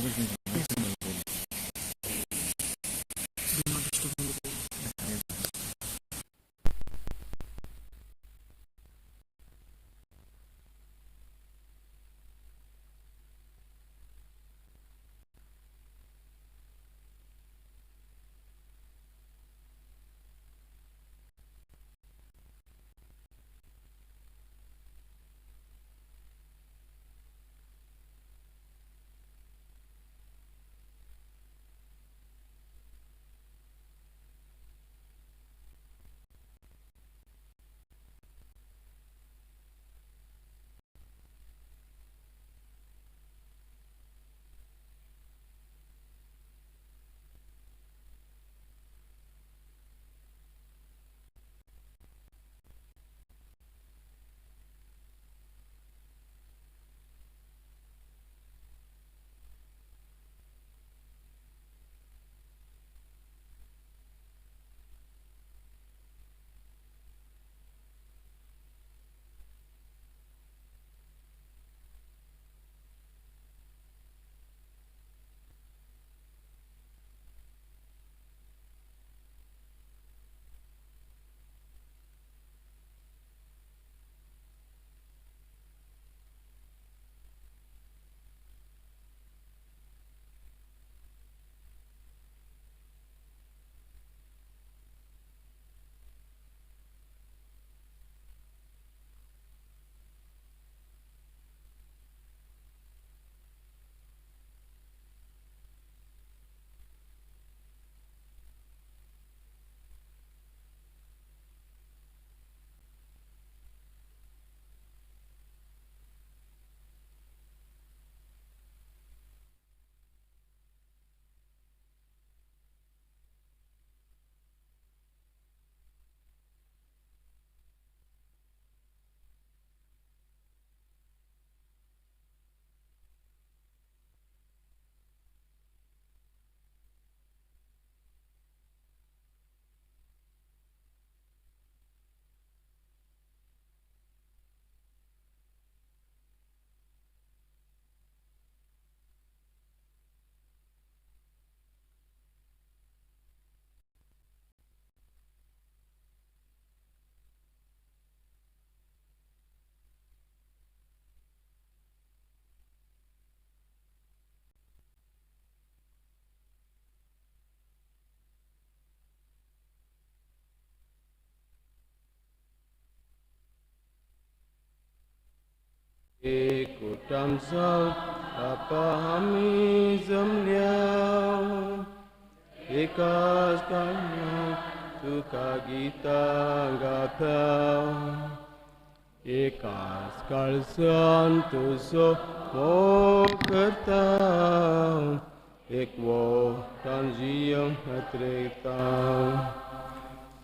Do not disturb on the call. Ekutamsal apa आमी जमल्या एकाच काना तुका गितां गाता एकाच काळसान तुजो मोग करता एकवो तांजियम हत्रेता.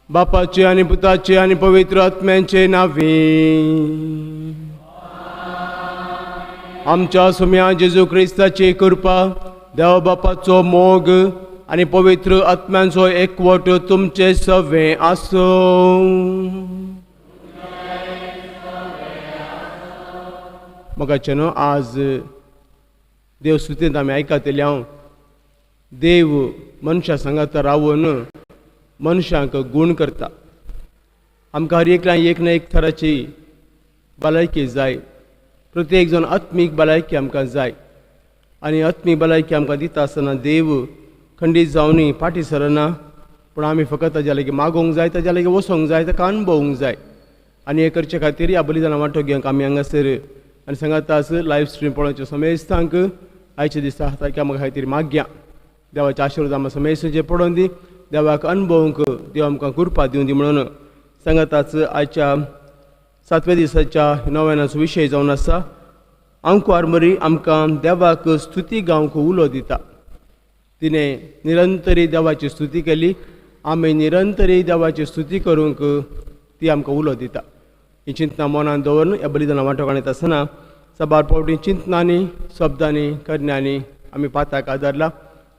बापाचे आनी पुताचे आनी पवित्र आत्म्यांचे नांवे आमच्या सोम्या जेजू क्रिस्ताची कृपा, देव बापाचो मोग आनी पवित्र आत्म्यांचो एकवट तुमचे सवे आसूं. मोगाचे न्हू, आज देव स्तुतींत आमी आयकतले हांव देव मनशां सांगाता रावून मनशांक गूण करता. आमकां हर एकल्यान एक ना एक थराची भलायकी जाय. प्रत्येक जण आत्मीक भलायकी आमकां जाय आनी आत्मीक भलायकी आमकां दिता आसतना देव खंडीत जावनूय फाटीं सरना, पूण आमी फकत ताज्या लागीं मागोवंक जाय, ताज्या लागीं वचोंक जाय, ताका अणभवूंक जाय. आनी हें करचे खातीर ह्या बलिदाना वांटो घेवंक आमी हांगासर आनी सांगाताच लायव्ह स्ट्रीम पळोवचे समेस्तांक आयच्या दिसा ताका आमकां खातीर मागया. देवाचे आशिर्वाद आमकां समेस्तांचेर पडोवन दी, देवाक अणभवूंक देव आमकां कृपा दिवं दी म्हणून सांगाताच आयच्या सातव्या दिसाच्या नव्यानाचो विशय जावन आसा आंकवार मरी आमकां देवाक स्तुती गावंक उलो दिता. तिणें निरंतरी देवाची स्तुती केली, आमी निरंतरी देवाची स्तुती करूंक ती आमकां उलो दिता. ही चिंतना मनान दवरून ह्या बलिदाना वांटो काडीत आसतना साबार फावटी चिंतनांनी, शब्दांनी, करण्यांनी आमी पाताक आदारला.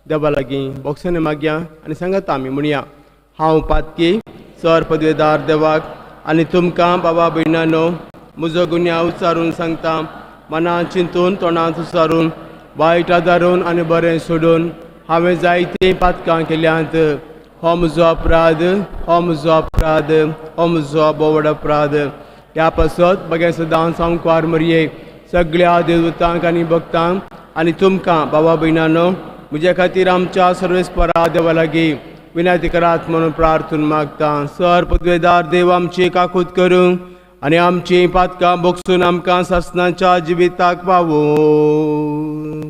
देवा लागीं बोक्सांनी मागया आनी सांगाता आमी म्हणया, हांव पातकी सर पदवेदार देवाक आनी तुमकां बाबा भयणानो म्हजो गुन्यांव उच्चारून सांगता, मनान चिंतून तोंडांत उच्चारून वायट आदारून आनी बरें सोडून हांवें जायतीं पातकां केल्यांत. हो म्हजो अपराध, हो म्हजो अपराध, हो म्हजो बोवड अपराध. ह्या पासत बगे सदां सामकार मरये सगळ्या देवतांक आनी भक्तांक आनी तुमकां बाबा भयणानो म्हज्या खातीर आमच्या सर्वेस्परा देवा लागीं विनंती करात म्हणून प्रार्थून मागता. सर पदवेदार देव आमची काकूत करूं आनी आमची पातकां भोगसून आमकां सासणाच्या जिविताक पावूं.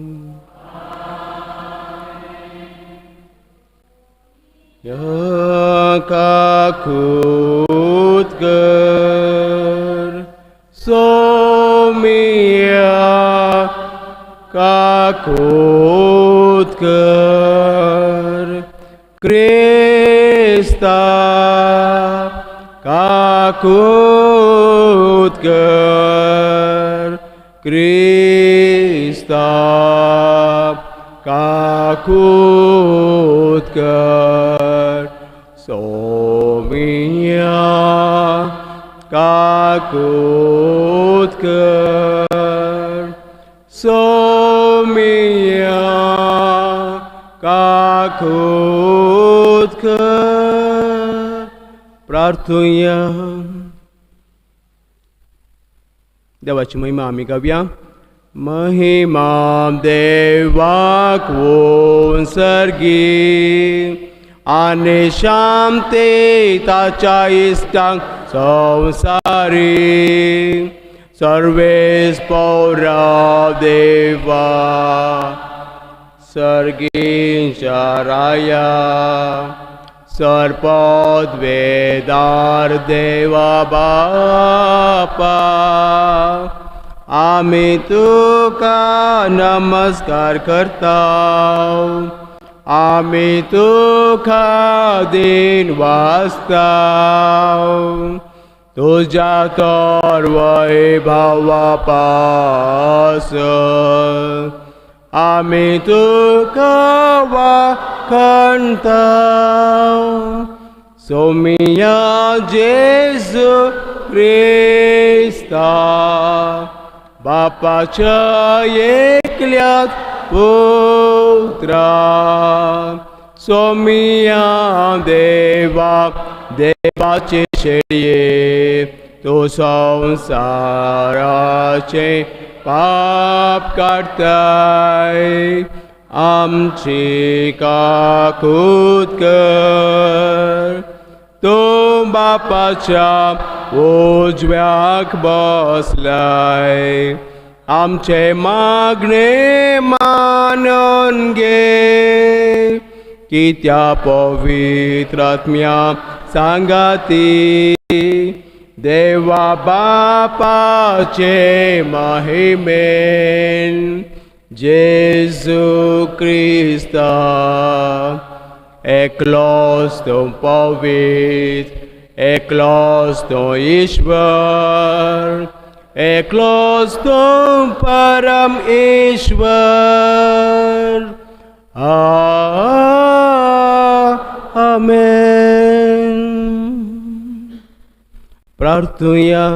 काकूत कर सोमिया, काकूत कर क्रिस्ता, काकूत कर क्रिस्ता, काकूत कर सोमिया, काकूत कर सोमिया, काकूत कर. प्रार्थुया. देवाची महिमा आमी गावया. महिमा देवाक सर्गी आनी शांती ताच्या इश्टांक संवसारी. सर्वेस पौरा देवा सर्गीच्या राया, सरपदवेदार देवा बापा, आमी तुका नमस्कार करता, आमी तुका दिन वाचता, तुज्या तर वैभवा पास आमी तुका वाखणता. सोमिया जेजू क्रिस्ता बापाच्या एकल्याच पुत्रा, सोमिया देवा देवाचे शेळये, तूं संवसाराचें पाप काडटाय, आमची काकूत कर. तूं बापाच्या उजव्याक बसलाय, आमचे मागणे मानून घे, कित्या पवित्र आत्म्या सांगाती देवा बापाचे महिमेन जेजू क्रिस्ता एकलोच तूं पवित्र, एकलोच तूं ईश्वर, एकलोच तूं परम ईश्वर. आमेन. प्रार्थुया.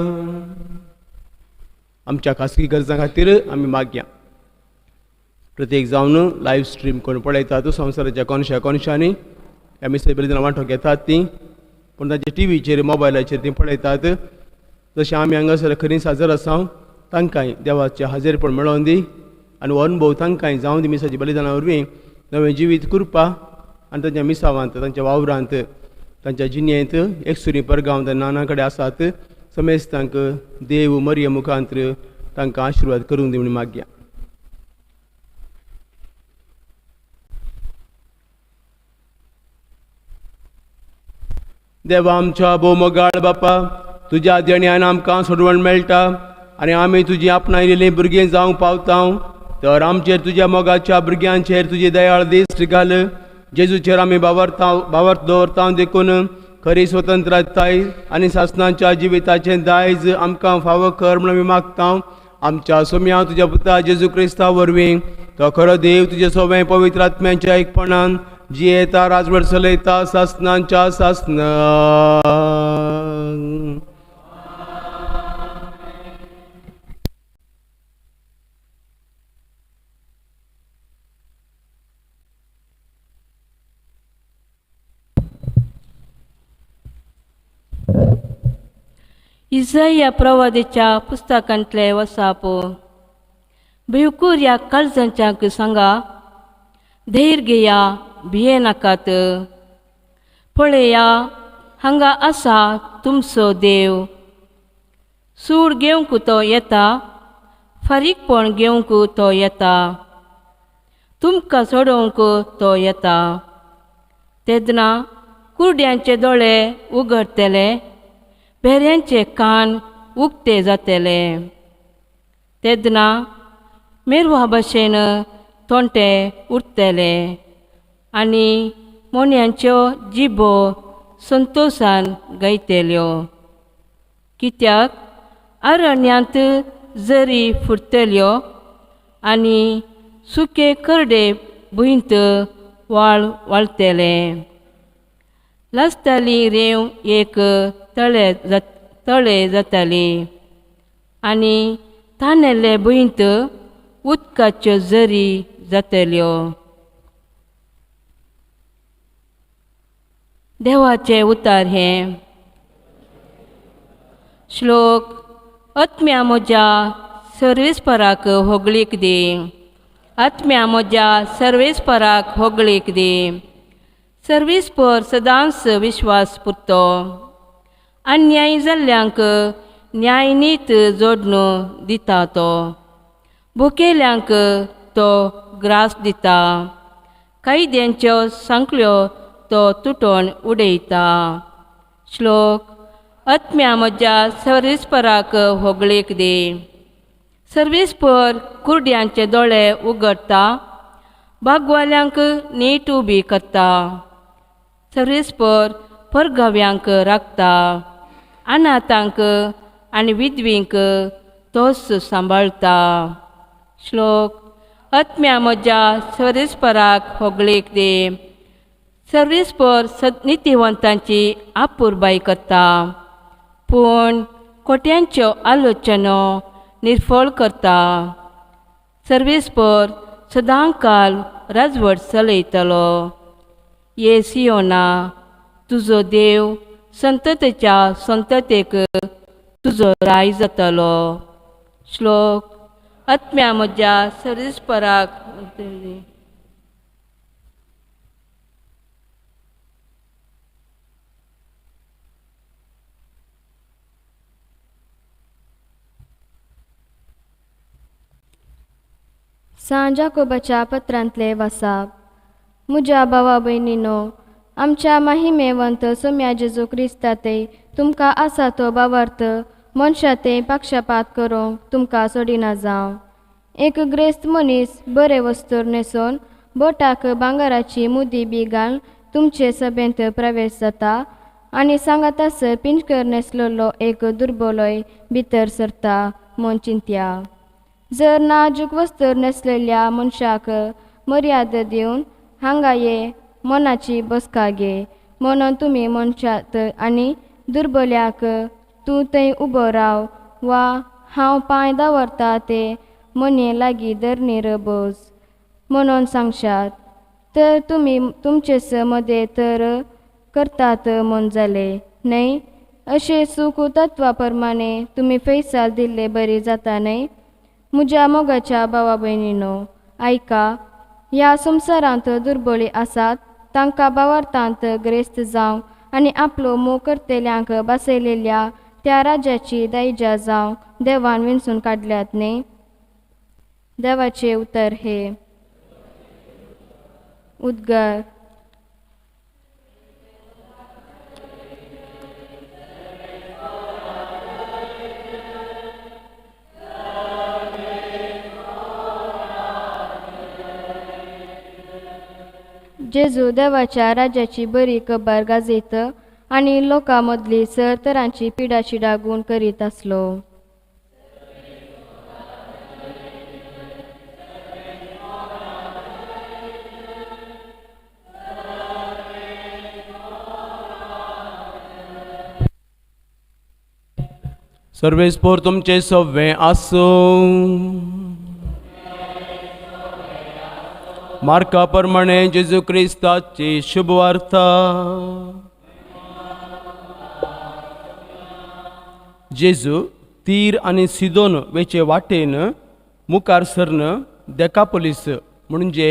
आमच्या खासगी गरजां खातीर आमी मागया. प्रत्येक जावन लायव्ह स्ट्रीम करून पळयतात संवसाराच्या कोनशा कोनशांनी ह्या मिसाच्या बलिदानां वांटो घेतात तीं, पूण तांच्या टिवीचेर मोबायलाचेर तीं पळयतात. जशें आमी हांगासर खरीच हाजर आसा तांकांय देवाचें हाजेरपण मेळोवन दी आनी हो अनुभव तांकांय जावन दी मिसाच्या बलिदाना वरवीं नवें जिवीत करपा आनी तांच्या मिसावांत तांच्या वावरांत तांच्या जिणेंत एकसुरी परगांव नाना कडेन आसात समेस्तांक देव मरिय मुखांत्र तांकां आशिर्वाद करूंक दी म्हूण मागया. देवा आमच्या भोवमोगाळ बापा, तुज्या देण्यान आमकां सोडवण मेळटा आनी आमी तुजी आपणायलेलीं भुरगीं जावंक पावता. तर आमचेर तुज्या मोगाच्या भुरग्यांचेर तुजी दयाळ दिश्ट घाल. जेजूचेर आमी बावरता बावर्त दवरता देखून खरी स्वतंत्रताय आनी सासणाच्या जिविताचें दायज आमकां फावो कर म्हूण आमी मागता. आमच्या सोम्या तुज्या पुता जेजू क्रिस्ता वरवीं तो खरो देव तुजे सोवें पवित्र आत्म्याच्या एकपणान जियेता राजवट चलयता सासणाच्या सासणां. इजया प्रवादेच्या पुस्तकांतले वसाप. भिवकूर ह्या काळजांच्यांक सांगा, धैर्य घेया, भियेनाकात. पळया, हांगा आसा तुमचो देव. सूड घेवंक तो येता, फारीकपण घेवंक तो येता, तुमकां सोडोवंक तो येता. तेन्ना कुरड्यांचे दोळे उगडटले, भेऱ्यांचे कान उक्ते जातले. तेन्ना मेरवा भशेन तोंटे उरतले आनी मोन्यांच्यो जिबो संतोशान गायतल्यो. कित्याक अरण्यांत जरी फुटतल्यो आनी सुके करडे भुंयत वाळ वाळटले. लासताली रेंव एक तळे जाताली आनी तानेल्ले भुंयत उदकाच्यो जरी जातल्यो. देवाचें उतार हें. श्लोक. आत्म्या म्हज्या सर्वेस्पराक होगळीक दी, आत्म्या म्हज्या सर्वेस्पराक होगळीक दी. सर्वेस्पर सदांच विश्वास पुरतो, अन्याय जाल्ल्यांक न्यायनीत जोडण दिता तो, भुकेल्यांक तो ग्रास दिता, कायद्यांच्यो सांकळ्यो तो तुटोवन उडयता. श्लोक. आत्म्या म्हज्या सर्वेस्पराक होगळीक दी. सर्वेस्पर कुरड्यांचे दोळे उगडटा, बागवाल्यांक नीट उबी करता. सर्वेस्पर परगाव्यांक राखता, अनाथांक आनी विधवींक तोच सांबाळटा. श्लोक. आत्म्या म्हज्या सर्वेस्पराक होगळीक दी. सर्वेस्पर नितीवंतांची आपुरबाय करता, पूण खोट्यांच्यो आलोचनो निर्फळ करता. सर्वेस्पर सदांकाल राजवट चलयतलो. ये सियोना, तुजो देव संततेच्या संततेक तुजो राय जातलो. श्लोक. आत्म्या म्हज्या सर्वेस्पराक. सांत जाकोबाच्या पत्रांतले वासाप. म्हज्या भावा भयणीनो, आमच्या माहिमेवंत सोम्या जेजू क्रिस्ताते तुमकां आसा तो भावार्थ मनशा ते पक्षपात करूंक तुमकां सोडिना जावं. एक ग्रेस्त मनीस बरें वस्तूर न्हेसोवन बोटाक भांगराची मुदी बी घालून तुमचे सभेंत प्रवेश जाता आनी सांगातासर पिंजकर न्हेसलेलो एक दुर्बलोय भितर सरता म्हूण चिंतया. जर नाजूक वस्तूर न्हेसलेल्या मनशाक मर्याद दिवन हांगा ये, मनाची बसका घे म्हणून तुमी मनशात आनी दुर्बल्याक तूं थंय उबो राव वा हांव पांय दवरता ते मने लागीं धरणीर बस म्हणून सांगशात, तर तुमी तुमचेच मदें तर करतात म्हूण जालें न्हय? अशें सूख तत्वा प्रमाणे तुमी फैसाल दिल्ले बरी जाता न्हय? म्हज्या मोगाच्या भावा भयणीनो, आयका, ह्या संवसारांत दुर्बळी आसात तांकां भावार्थांत ग्रेस्त जावंक आनी आपलो मोग करतल्यांक बसयलेल्या त्या राज्याची दायजा जावंक देवान विंचून काडल्यात न्हय? देवाचें उतर हे. उद्गार. जेजू देवाच्या राज्याची बरी खबर गाजयत आनी लोकां मदली सर तरांची पिडाशिडा गूण करीत आसलो. सर्वेस्पोर तुमचे सव्वें आसूं. मार्का प्रमाणे जेजू क्रिस्ताची शुभवार्ता. जेजू तीर आनी सिदोन वेचे वाटेन मुखार सरन देकापोलीस म्हणजे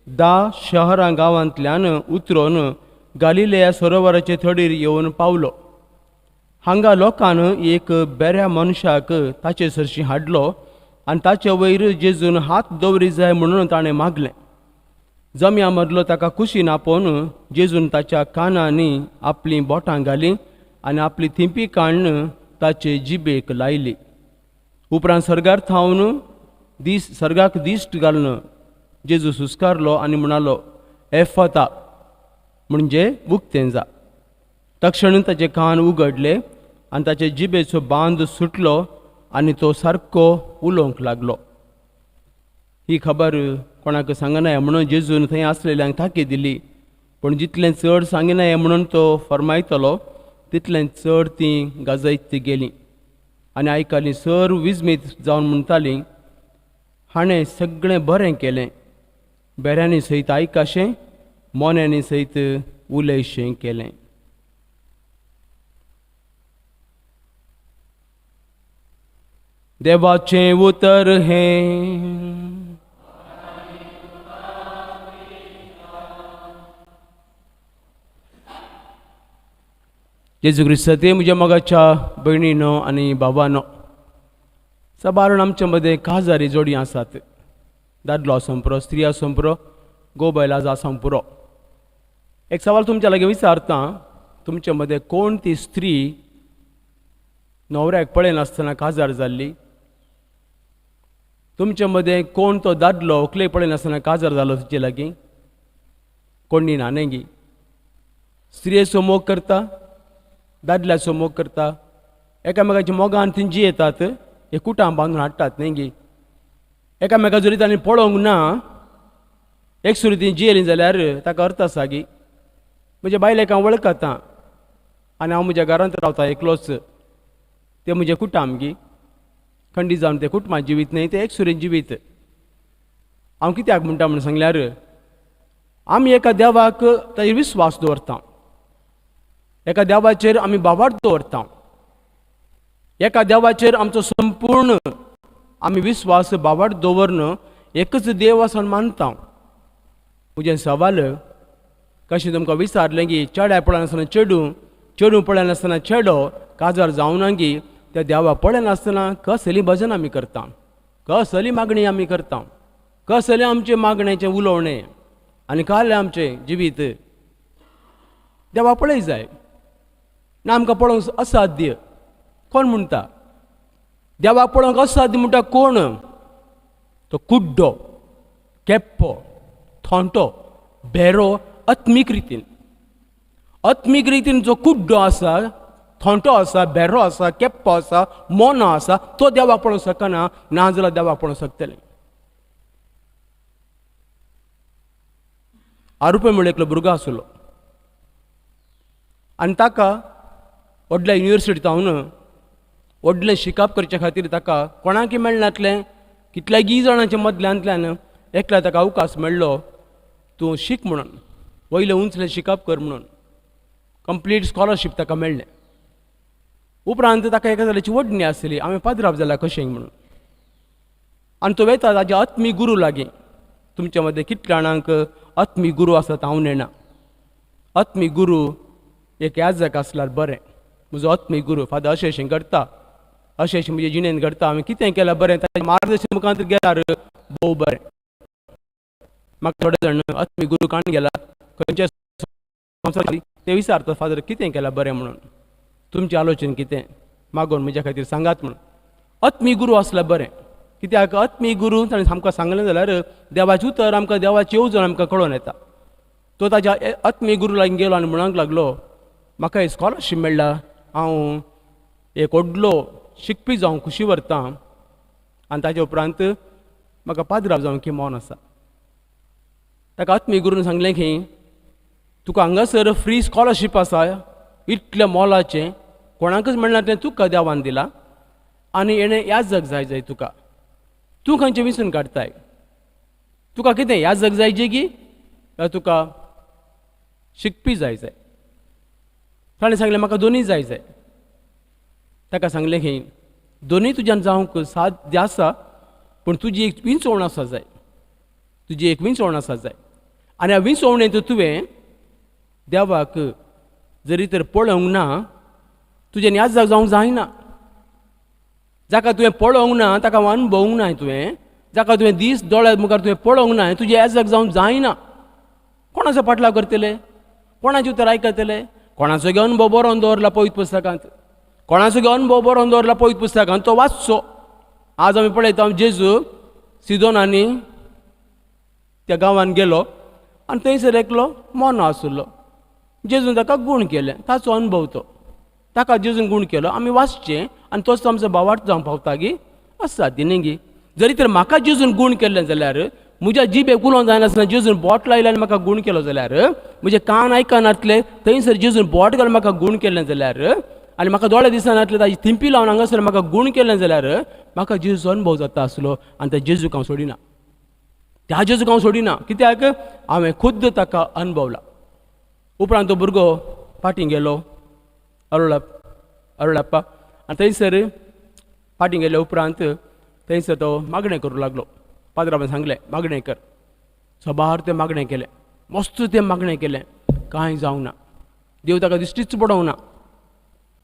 धा शहरां गांवांतल्यान उतरोन गालिलेया सरोवराचे थडीर येवन पावलो. हांगा लोकान एक बेऱ्या मनशाक ताचे सरशी हाडलो आनी ताचे वयर जेजून हात दवरी जाय म्हणून ताणें मागलें. जम्या मदलो ताका कुशीन आपोवन जेजून ताच्या कानांनी आपलीं बोटां घालीं आनी आपली थिंपी काडून ताचे जिबेक लायली. उपरांत सर्गार थावन दीस सर्गाक दिश्ट घालून जेजू सुस्कारलो आनी म्हणालो, एफता, म्हणजे उक्तें जा. तक्षण ताचे कान उगडले आनी ताचे जिबेचो बांद सुटलो आनी तो सारको उलोवंक लागलो. ही खबर कोणाक सांगनाय म्हणून जेजून थंय आसलेल्यांक ताकीद दिली, पूण जितलें चड सांगिनाय म्हणून तो फर्मायतलो तितलें चड तीं गाजयत गेलीं. आनी आयकालीं सर विजमीत जावन म्हणटालीं, हाणें सगळें बरें केलें, बेऱ्यांनी सयत आयकाशें, मोन्यांनी सयत उलयशें केलें. देवाचें उतर हें. जेजू क्रिस्ताते म्हज्या मोगाच्या भयणीनो आनी बाबानो, साबारण आमच्या मदें काजारी जोडी आसात. दादलो आसूं पुरो, स्त्री आसूं पुरो, गो बायल आसूं पुरो. एक सवाल तुमच्या लागीं विचारता, तुमच्या मदें कोण ती स्त्री न्हवऱ्याक पळयनासतना काजार जाल्ली? तुमच्या मदें कोण तो दादलो व्हंकलेक पळयनासतना काजार जालो तुजे लागीं? कोणी ना न्ही? स्त्रियेचो मोग करता, दादल्याचो मोग करता, एकामेकाच्या मोगान ती जियेतात, हे कुटां बांदून हाडटात न्ही गी? एकामेका जरी तांणी पळोवंक ना, एक सुरी ती जियेली जाल्यार ताका अर्थ आसा गी? म्हज्या बायलेक हांव वळखता आनी हांव म्हज्या घरांत रावता एकलोच, तें म्हजें कुटाम गी? खंडीत जावन तें कुटुंबां जिवीत न्हय, तें एक सुरेन जिवीत. हांव कित्याक म्हणटा म्हूण सांगल्यार, आमी एका देवाक ताजेर विस्वास दवरता, एका देवाचेर आमी भावार्थ दवरता, एका देवाचेर आमचो संपूर्ण आमी विस्वास भावार्थ दवरन एकच देव आसा मानता. म्हजें सवाल कशें तुमकां विचारलें की चेड्या पळयनासतना चेडूं, चेडूं पळयनासतना चेडो काजार जावना गी, त्या देवा पळयनासतना कसली भजन आमी करता, कसली मागणी आमी करता, कसलें आमचें मागण्याचें उलोवणें आनी कसलें आमचें जिवीत? देवा पळय जाय ना, आमकां पळोवंक असाध्य. कोण म्हणटा देवाक पळोवंक असाध्य? म्हणटा कोण? तो कुड्डो, केप्पो, थोंटो, भेरो. आत्मीक रितीन, आत्मीक रितीन जो कुड्डो आसा, थोंटो आसा, भेरो आसा, केप्पो आसा, मोनो आसा, तो देवाक पळोवंक शकना, ना जाल्यार देवाक पळोवंक शकतले. आरुपे म्हणून एकलो भुरगो आसलो आनी ताका व्हडल्या युनिवर्सिटी थावन व्हडलें शिकप करचे खातीर ताका कोणाकय मेळनातलें, कितल्यागी जाणांच्या मदल्यांतल्यान एकल्या ताका अवकाश मेळ्ळो, तूं शीक म्हणून, वयलें उंचलें शिकप कर म्हणून. कंप्लीट स्कॉलरशीप ताका मेळ्ळें. उपरांत ताका एका गजालीची वडणी आसली, हांवें पाद्राप जाला कशें म्हणून. आनी तो वेता ताज्या आत्मी गुरू लागीं. तुमच्या मदें कितल्या जाणांक आत्मी गुरू आसात हांव नेणा. आत्मी गुरू एक याजक आसल्यार बरें. म्हजो आत्मी गुरू फादर अशें अशें घडटा, अशें अशें म्हजे जिणेंत घडटा, हांवें कितें केल्यार बरें, ताच्या मार्गदर्शन मुखांत गेल्यार भोव बरें. म्हाका थोडे जाण आत्मी गुरू काण गेला खंयच्या संवसारांत, ते विचारतात फादर कितें केल्यार बरें म्हणून, तुमचें आलोचन कितें, मागून म्हज्या खातीर सांगात म्हणून. आत्मी गुरू आसल्यार बरें, कित्याक आत्मी गुरू ताणें आमकां सांगलें जाल्यार देवाचें उतर आमकां, देवाची येवजण आमकां कळोन येता. तो ताज्या आत्मी गुरू लागीं गेलो आनी म्हणूंक लागलो, म्हाका स्कॉलरशीप मेळ्ळा, हांव एक व्हडलो शिकपी जावंक खुशी व्हरता आनी ताज्या उपरांत म्हाका पाद्राव जावंक मन आसा. ताका आत्मी गुरून सांगलें की तुका हांगासर फ्री स्कॉलरशीप आसा, इतलें मोलाचें कोणाकच मेळना तें तुका देवान दिलां आनी हेणें याजक जाय जाय तुका, तूं खंयचें विसून काडटाय, तुका कितें याजक जाय जे की काय तुका शिकपी जाय जाय? ताणें सांगलें म्हाका दोनूय जाय जाय. ताका सांगलें खंय, दोनूय तुज्यान जावंक साध्य आसा, पूण तुजी एक विंचवण आसा जाय, तुजी एक विंचवण आसा जाय. आनी ह्या विंचवणेंत तुवें देवाक जरी तर पळोवंक ना, तुजें याद जावंक जायना. जाका तुवें पळोवंक ना ताका अनुभवूंक ना तुवें, जाका तुवें दीस दोळ्या मुखार तुवें पळोवंक ना, तुजें याजक जावंक जायना. कोणाचो पाटलाव करतले? कोणाचें उतर आयकतले? कोणाचो गे अनुभव बरोवन दवरला पवित्र पुस्तकांत, कोणाचो गे अनुभव बरोवन दवरला पवित्र पुस्तकांत, तो वाचचो. आज आमी पळयता, जेजू सिदोन आनी त्या गांवांत गेलो आनी थंयसर एकलो मोनो आशिल्लो. जेजून ताका गूण केलें, ताचो अनुभव तो, ताका जेजून गूण केलो. आमी वाचचें आनी तोच आमचो भावार्थ जावंक पावता गी आसा ती न्ही गी. जरी तर म्हाका जेजून गूण केल्लें जाल्यार, म्हज्या जिबेक उलोवंक जायनासतना जेजून बोट लायलें आनी म्हाका गूण केलो जाल्यार, म्हजे कान आयकनातले थंयसर जेजून बोट घालून म्हाका गूण केल्लें जाल्यार, आनी म्हाका दोळे दिसनातले ताजी थिंपी लावन हांगासर म्हाका गूण केल्लें जाल्यार, म्हाका जेजूचो अनुभव जाता आसलो. आनी त्या जेजूक हांव सोडिना, त्या जेजूक हांव सोडिना, कित्याक हांवें खुद्द ताका अनुभवला. उपरांत तो भुरगो फाटीं गेलो अरुळाप्पा, आनी थंयसर फाटीं गेल्या उपरांत थंयसर तो मागणें करूं लागलो. पाद्राबान सांगलें मागणें कर. सबार तें मागणें केलें, मस्त तें मागणें केलें, कांय जावंक ना, देव ताका दिश्टीच पडोवंक ना.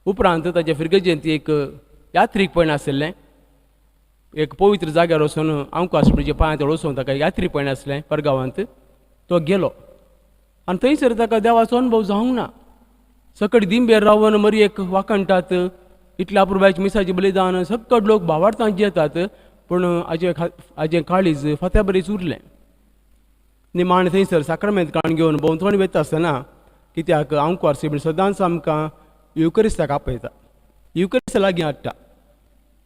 उपरांत ताच्या फिरगजेंत एक यात्रीकपण आशिल्लें, एक पवित्र जाग्यार वचून आंवकास म्हणजे पांयांत वचून ताका यात्रीकपण आसलें परगांवांत, तो गेलो आनी थंयसर ताका देवाचो अनुभव जावंक ना. सकट दिंबेर रावन मरी एक वाखणटात, इतल्या अपुरबायेच्या मिसाचें बलिदान, सकट लोक भावार्थान जियेतात, पूण हाजें हाजें काळीज फात्या बरीच उरलें. निमाणें थंयसर साक्रामेंत काण घेवन भोंवतणी वयता आसतना, कित्याक आंकवार सिबीण सदांच आमकां युकरिस्ताक आपयता, युकरिस्ता लागीं हाडटा,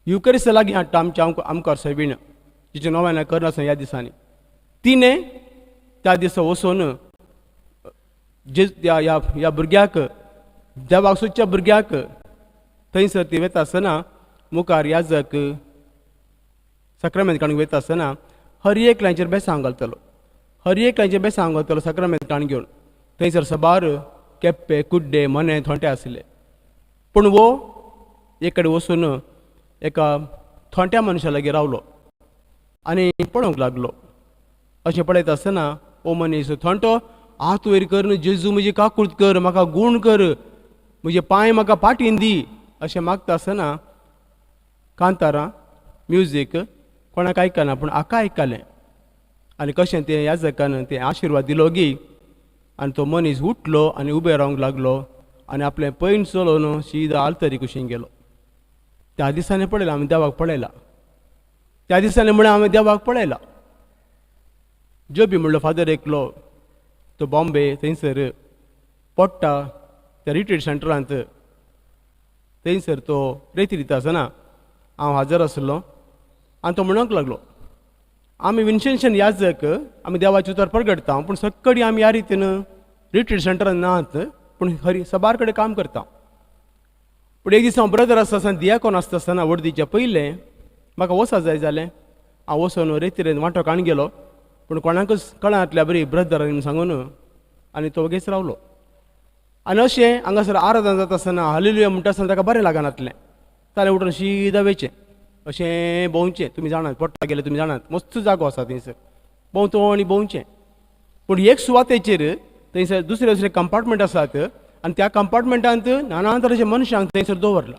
युकरिस्ता लागीं हाडटा आमच्या आंकवार सायबीण, जिचें नोवेनां करनासतना ह्या दिसांनी तिणें त्या दिसा वचून जे ह्या ह्या भुरग्याक, देवाक सोदच्या भुरग्याक थंयसर ती वता आसतना मुखार याजक साक्रामेंत काडूंक वयता आसतना हर एकल्याचेर बेसांव घालतलो, हर एकल्याचेर बेसांव घालतलो साक्रामेंत काण घेवन. थंयसर सबार केप्पे कुड्डे मोने थोंटे आशिल्ले, पूण वो एक कडेन वचून एका थोंट्या मनशा लागीं रावलो आनी पळोवंक लागलो. अशें पळयता आसतना ओ मनीस थोंटो हात वयर करून, जेजू म्हजी काकूट कर, म्हाका गूण कर, म्हजे पांय म्हाका पाटीन दी अशें मागता आसतना कांतारां म्युजीक कोणाक आयकना, पूण हाका आयकलें. आनी कशें तें याजकान तें आशिर्वाद दिलो गी, आनी तो मनीस उठलो आनी उबे रावंक लागलो आनी आपलें पैण चलोवन सीधा आल्तरी कुशीन गेलो. त्या दिसांनी पळयला आमी देवाक पळयला, त्या दिसांनी म्हळ्यार आमी देवाक पळयला. जोबी म्हणलो फादर एकलो, तो बॉम्बे थंयसर पोडटा त्या रिट्रीट सेंटरांत, थंयसर तो रेती दिता आसतना हांव हाजर आसलो. आनी तो म्हणूंक लागलो, आमी विन्सेन्शियन याजक, आमी देवाचें उतर परगटता, पूण सक्कडी आमी ह्या रितीन रिट्रीट सेंटरान नात, पूण हरी सबार कडेन काम करता. पूण एक दीस हांव ब्रदर आसता आसतना, दियाकोन आसता आसतना, वर्दीच्या पयलें म्हाका वचा जाय जालें. हांव वचून रेतिरेन वांटो काण गेलो, पूण कोणाकूच कळनातल्या बरी ब्रदर सांगून, आनी तो वगेच रावलो. आनी अशें हांगासर आराधना जाता आसतना हालेलुया म्हणटा आसतना ताका बरें लागनातलें, ताणें उठून शीदा वयचें, अशें भोंवचें. तुमी जाणात, पोट्टा गेले तुमी जाणात, मस्त जागो आसा थंयसर भोंवतणी भोंवचें. पूण एक सुवातेचेर थंयसर दुसरे दुसरे कंपार्टमेंट आसात आनी त्या कंपार्टमेंटांत नाना तरेच्या मनशांक थंयसर दवरला.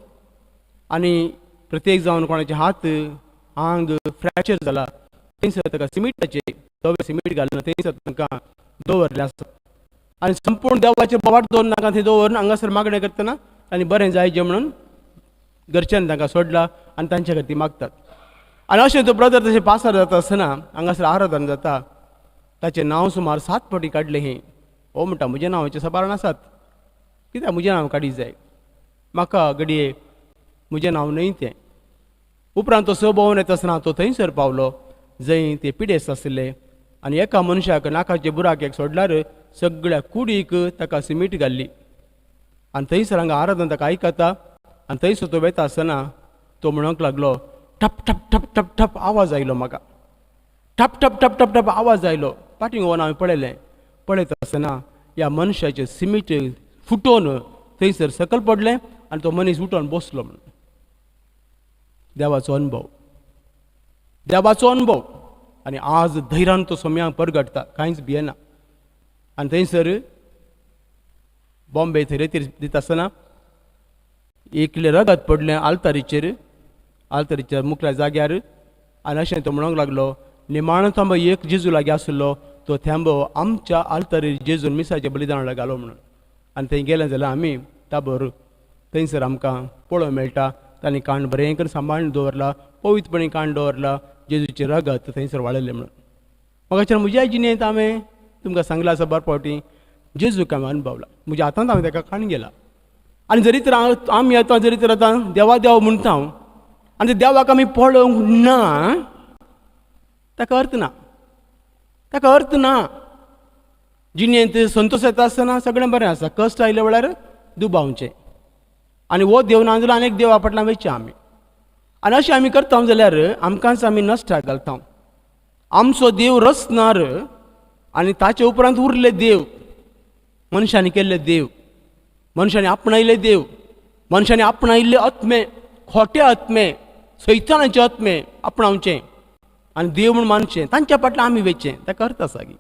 आनी प्रत्येक जावन कोणाचे हात आंग फ्रॅक्चर जाला थंयसर ताका सिमिटाचे धवे सिमीट घालून थंयसर तांकां दवरलें आसा. आनी संपूर्ण देवाचे बोवाट दवरून तांकां थंय दवरून हांगासर मागणें करतना आनी बरें जायचें म्हणून घरच्यांनी तांकां सोडला आनी तांच्या खातीर मागतात. आनी अशें तो ब्रदर तशें पासार जाता आसतना हांगासर आराधन जाता, ताचें नांव सुमार 7 फावटी काडलें. हें हो म्हणटा, म्हजें नांव हेचें सबारण आसात, कित्याक म्हजें नांव काडी जाय म्हाका, घडये म्हजें नांव न्हय तें. उपरांत तो स भोंवन येता आसतना तो थंयसर पावलो जंय ते पिडेस्त आशिल्ले, आनी एका मनशाक नाकाचे बुराक एक सोडल्यार सगळ्या कुडीक ताका सिमीट घाल्ली. आनी थंयसर हांगा आराधन ताका आयकता आनी थंयसर तो वेता आसतना तो म्हणूंक लागलो, ठप ठप ठप ठप ठप आवाज आयलो म्हाका, ठप ठप ठप ठप ठप आवाज आयलो. फाटीं वचून हांवें पळयलें, पळयता आसतना ह्या मनशाचें सिमीट फुटोवन थंयसर सकयल पडलें आनी तो मनीस उठोन बसलो म्हणून. देवाचो अनुभव, देवाचो अनुभव. आनी आज धैर्यान तो सोम्यांक परगटता, कांयच भियेना. आनी थंयसर बॉम्बे थंय रेतीर दिता आसतना एकलें रगत पडलें आल्तारीचेर, आल्तारीच्या मुखल्या जाग्यार. आनी अशें तो म्हणूंक लागलो, निमाणो थांबो एक जेजू लागीं आसलो तो थांबो आमच्या आल्तारीर जेजून मिसाच्या बलिदानाक घालो म्हणून. आनी थंय गेलें जाल्यार आमी ताबोर थंयसर आमकां पळोवंक मेळटा तांणी काण बरें करून सांबाळून दवरला, पवित्रपणी काण दवरला, जेजूचें रगत थंयसर वाळयलें म्हणून. म्हाका म्हज्या जिणेंत हांवें तुमकां सांगलां आसा बरे फावटी, जेजूक हांवें अणभवला, म्हज्या हातांत हांवें ताका काण गेला. आनी जरी तर आमी आतां जरी तर आतां देवा देवा म्हणटा हांव, आनी देवाक आमी पळोवंक ना, ताका अर्थ ना, ताका अर्थ ना. जिणेंत संतोश येता आसतना सगळें बरें आसा, कश्ट आयले वेळार दुबावचें. आनी हो देव ना जाल्यार आनी एक देवा फाटल्यान वयचें आमी. आनी अशें आमी करता जाल्यार आमकांच आमी नश्टाक घालता. आमचो देव रचणार आनी ताचे उपरांत उरले देव, मनशांनी केल्ले देव, मनशांनी आपणायले देव, मनशांनी आपणायल्ले आत्मे, खोटे आत्मे, सैतानाचे आत्मे आपणावचें आनी देव म्हूण मानचें, तांच्या फाटल्यान आमी वयचें. ताका अर्थ आसा गी?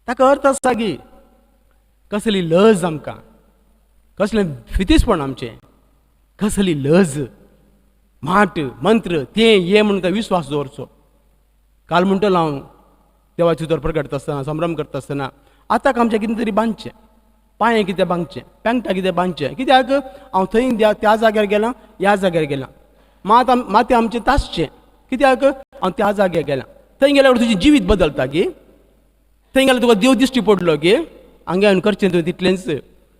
ताका अर्थ आसा गी? कसली लज आमकां, कसलें फितीसपण आमचें, कसली लज. माट मंत्र तें ये म्हणून विस्वास दवरचो. काल म्हणटलो हांव देवाची उतर प्रगटता आसतना, संभ्रम करता आसतना, आतां आमचें कितें तरी बांदचें, पांयें कितें बांदचें, पेंगटां कितें बांदचें, कित्याक हांव थंय त्या जाग्यार गेलां, ह्या जाग्यार गेलां, मात मातें आमचें तासचें, कित्याक हांव त्या जाग्यार गेलां. थंय गेल्यार तुजें जिवीत बदलता गे, थंय गेल्यार तुका देव दिश्टी पडलो गे, हांगा येवन करचें तुवें तितलेंच.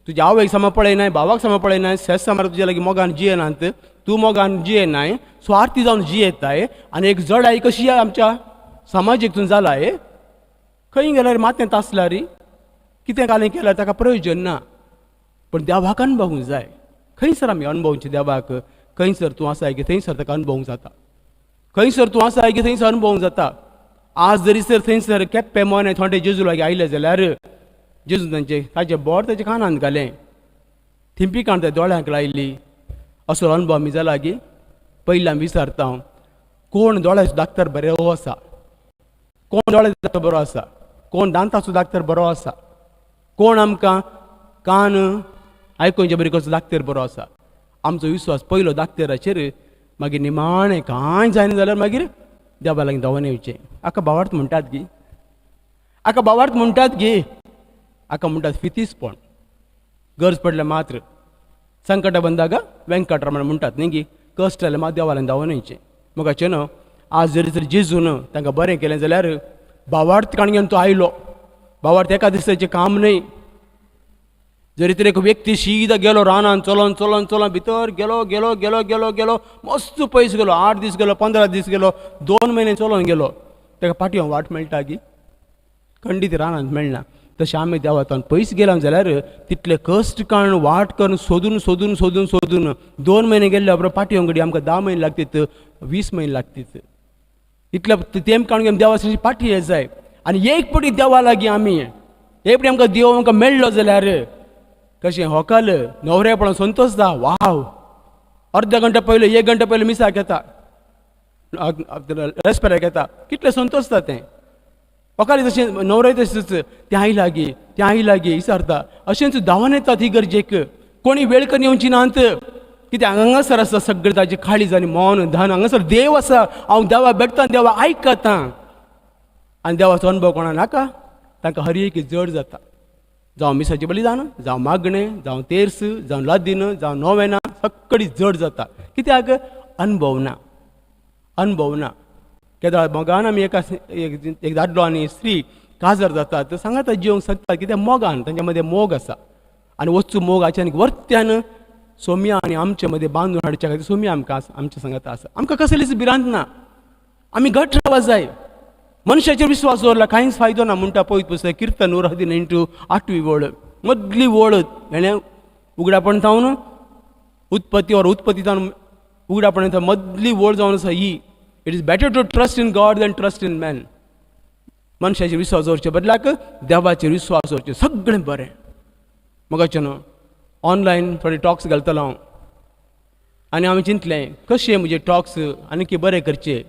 तुज्या आवयक सामा पळयनाय, भावाक सामा पळयनाय, सेस सामार तुज्या लागीं मोगान जियेनात, तूं मोगान जियेनाय, स्वार्थी जावन जियेताय. आनी एक जडाय कशी आमच्या समाजीक तूं जालाय, खंय गेल्यार मातें तासल्यार कितें कालें केल्यार ताका प्रयोजन ना. पूण देवाक अणभवूंक जाय. खंयसर आमी अणभवचें देवाक? खंयसर तूं आसाय की थंयसर ताका अणभवूंक जाता, खंयसर तूं आसाय की थंयसर अणभवूंक जाता. आज जरी सर थंयसर केप्पे मोने थोंडे जेजू लागीं आयले जाल्यार जेजू तांचे ताचें बोट ताच्या कानांत घालें, थिंपी काण त्या दोळ्यांक लायली. असो अणभव आमी जाला गी? पयलीं आमी विचारता हांव, कोण दोळ्याचो डाक्टर बरो आसा, कोण दोळ्याचो डाक्टर बरो आसा, कोण दांताचो डाक्टर बरो आसा, कोण आमकां कान आयकुचे बरी कसो डाक्टर बरो आसा. आमचो विस्वास पयलो डाक्टराचेर, मागीर निमाणें कांय जायना जाल्यार मागीर देवा लागीं धांवून येवचें. हाका भावार्थ म्हणटात गी? हाका भावार्थ म्हणटात गी? हाका म्हणटात फितीसपण. गरज पडल्यार मात्र संकटा बंदागा व्यंकटरमण म्हणटात न्ही गी, कश्ट जाल्यार मात देवा लागीं धांवून येवचें. मोगाचें न्हू, आज जरी तर जेजून तांकां बरें केलें जाल्यार भावार्थ काण घेवन तो आयलो. भावार्थ एका दिसाचें काम न्हय. जरी तर एक व्यक्ती सीधा गेलो रानान, चलोन चलोन चलोन भितर गेलो गेलो गेलो गेलो गेलो, मस्त पयस गेलो, 8 दीस गेलो, 15 दीस गेलो, 2 म्हयने चलोन गेलो, ताका पाटयो वाट मेळटा गी? खंडीत रानांत मेळना. तशें आमी देवातान पयस गेला जाल्यार तितले कश्ट काडून वाट करून सोदून सोदून सोदून सोदून 2 म्हयने गेल्ले उपरांत पाटयो घडी आमकां 10 म्हयने लागतीत, 20 म्हयने लागतीत. इतले तेंप काडून आमी देवा पाटी येत जाय. आनी एक पटी देवा लागीं आमी एक पटी आमकां देव आमकां मेळ्ळो जाल्यार कशें होकाल न्हवरेपणान संतोश जा, वाव, अर्द घंटा पयलो 1 घंटा पयलो मिसाक येता, रेस्पेराक येता, कितलें संतोश जाता तें. होकाल तशें न्हवरे तशेंच तें आई लागीं तें आई लागीं विचारता, अशेंच धांवन येतात ही गरजेक. कोणी वेळ करून येवची नात, कित्याक हांगासर आसा सगळें ताजें काळीज आनी मन धन, हांगासर देव आसा, हांव देवा भेटता, देवा आयकता. आनी देवाचो अणभव कोणा नाका, तांकां हर एक जड जाता. जावं मिसाचें बलिदान, जावं मागणें, जावं तेर्स, जावं लादीन, जावं नोवेना, सगळी जड जाता. कित्याक अणभव ना, अणभव ना. केदळ मोगान आमी एका एक दादलो आनी स्त्री काजार जातात, सांगाता जिवंक शकता, कित्याक मोगान तांच्या मदें मोग आसा. आनी वच्चू मोग आनी वर्त्यान सोम्या आनी आमचे मदें बांदून हाडच्या खातीर सोम्या आमकां आमच्या सांगाता आसा. आमकां कसलीच भिरांत ना, आमी घट रावपाक जाय. मनशाचेर विस्वास दवरला कांयच फायदो ना म्हणटा पळयत पुस्तक किर्तन 118 8वी वळ, मदली वळ हेणें उगडापण जावन उत्पत्ती or उत्पत्ती जावन उगडापण मदली वळ जावन आसा ही, it is better to trust in God than trust in man. मनशाचेर विस्वास दवरचे बदलाक देवाचेर विस्वास दवरचें सगळें बरें. मोगाचें न्हू, ऑनलायन थोडे टॉक्स घालतलो हांव, आनी हांवें चिंतलें कशें म्हजे टॉक्स आनीकी बरें करचे.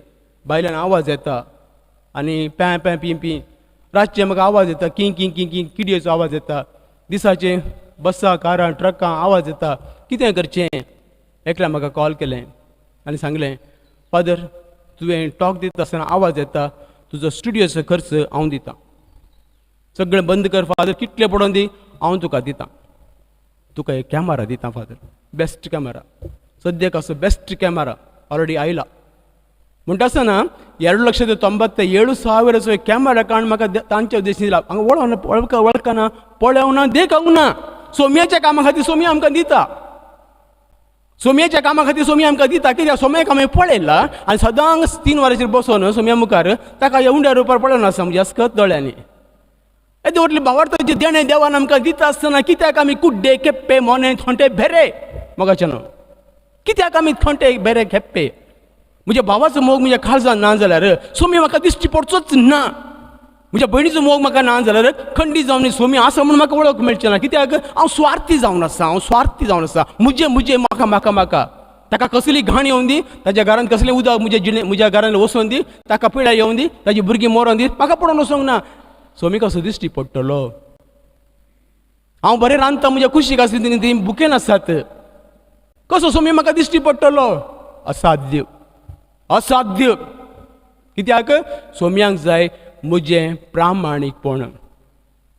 भायल्यान आवाज येता आनी प्यां प्यां पी पी. रातचें म्हाका आवाज येता की की की की, किडयेचो आवाज येता. दिसाचें बसां, कारां, ट्रकां आवाज येता. कितें करचें? एकल्यान म्हाका कॉल केलें आनी सांगलें, फादर, तुवें टॉक दिता आसतना आवाज येता, तुजो स्टुडियोचो खर्च हांव दितां, सगळें बंद कर फादर, कितलें पडोन दी, हांव तुका दितां, तुका एक कॅमेरा दितां फादर, बेस्ट कॅमेरा, सद्याक असो बेस्ट कॅमेरा ऑलरेडी आयला. म्हणटा आसतना 2,97,000चो एक कॅमेरा काडून म्हाका तांच्या उद्देशीन दिला. हांगा वळख वळख वळखना, पळोवना, देखूंक ना. सोमयाच्या कामा खातीर सोमया आमकां दिता, सोमयाच्या कामा खातीर सोमया आमकां दिता. कित्याक सोमयाक आमी पळयला आनी सदांच 3 वरांचेर बसोन सोमया मुखार ताका ह्या उंड्या रुपार पळोवन आसा म्हज्या अस्कत दोळ्यांनी. येदे व्हडले भावार्थाचें देणें देवान आमकां दिता आसतना कित्याक आमी कुड्डे, केप्पे, मोने, थोंटे, भेरे? मोगाचें न्हू, कित्याक आमी थोंटे, भेरे, खेप्पे? म्हज्या भावाचो मोग म्हज्या काळजान ना जाल्यार सोमी म्हाका दिश्टी पडचोच ना. म्हज्या भयणीचो मोग म्हाका ना जाल्यार खंडीत जावन सोमी आसा म्हूण म्हाका वळख मेळचें ना. कित्याक हांव स्वार्थी जावन आसा, हांव स्वार्थी जावन आसा. म्हजें म्हजें, म्हाका म्हाका म्हाका. ताका कसली घाण येवन दी, ताच्या घरांत कसलें उदक म्हज्या जिणे म्हज्या घरांत वचोन दी, ताका पिडा येवन दी, ताजी भुरगीं मरोन दी, म्हाका पडोवन वचोंक ना. सोमी कसो दिश्टी पडटलो? हांव बरें रांदता, म्हज्या कुशीक आसली ती भुकेन आसात, कसो सोमी म्हाका दिश्टी पडटलो? असाध्य, असाध्य. कित्याक सोम्यांक जाय म्हजें प्रामाणीकपण.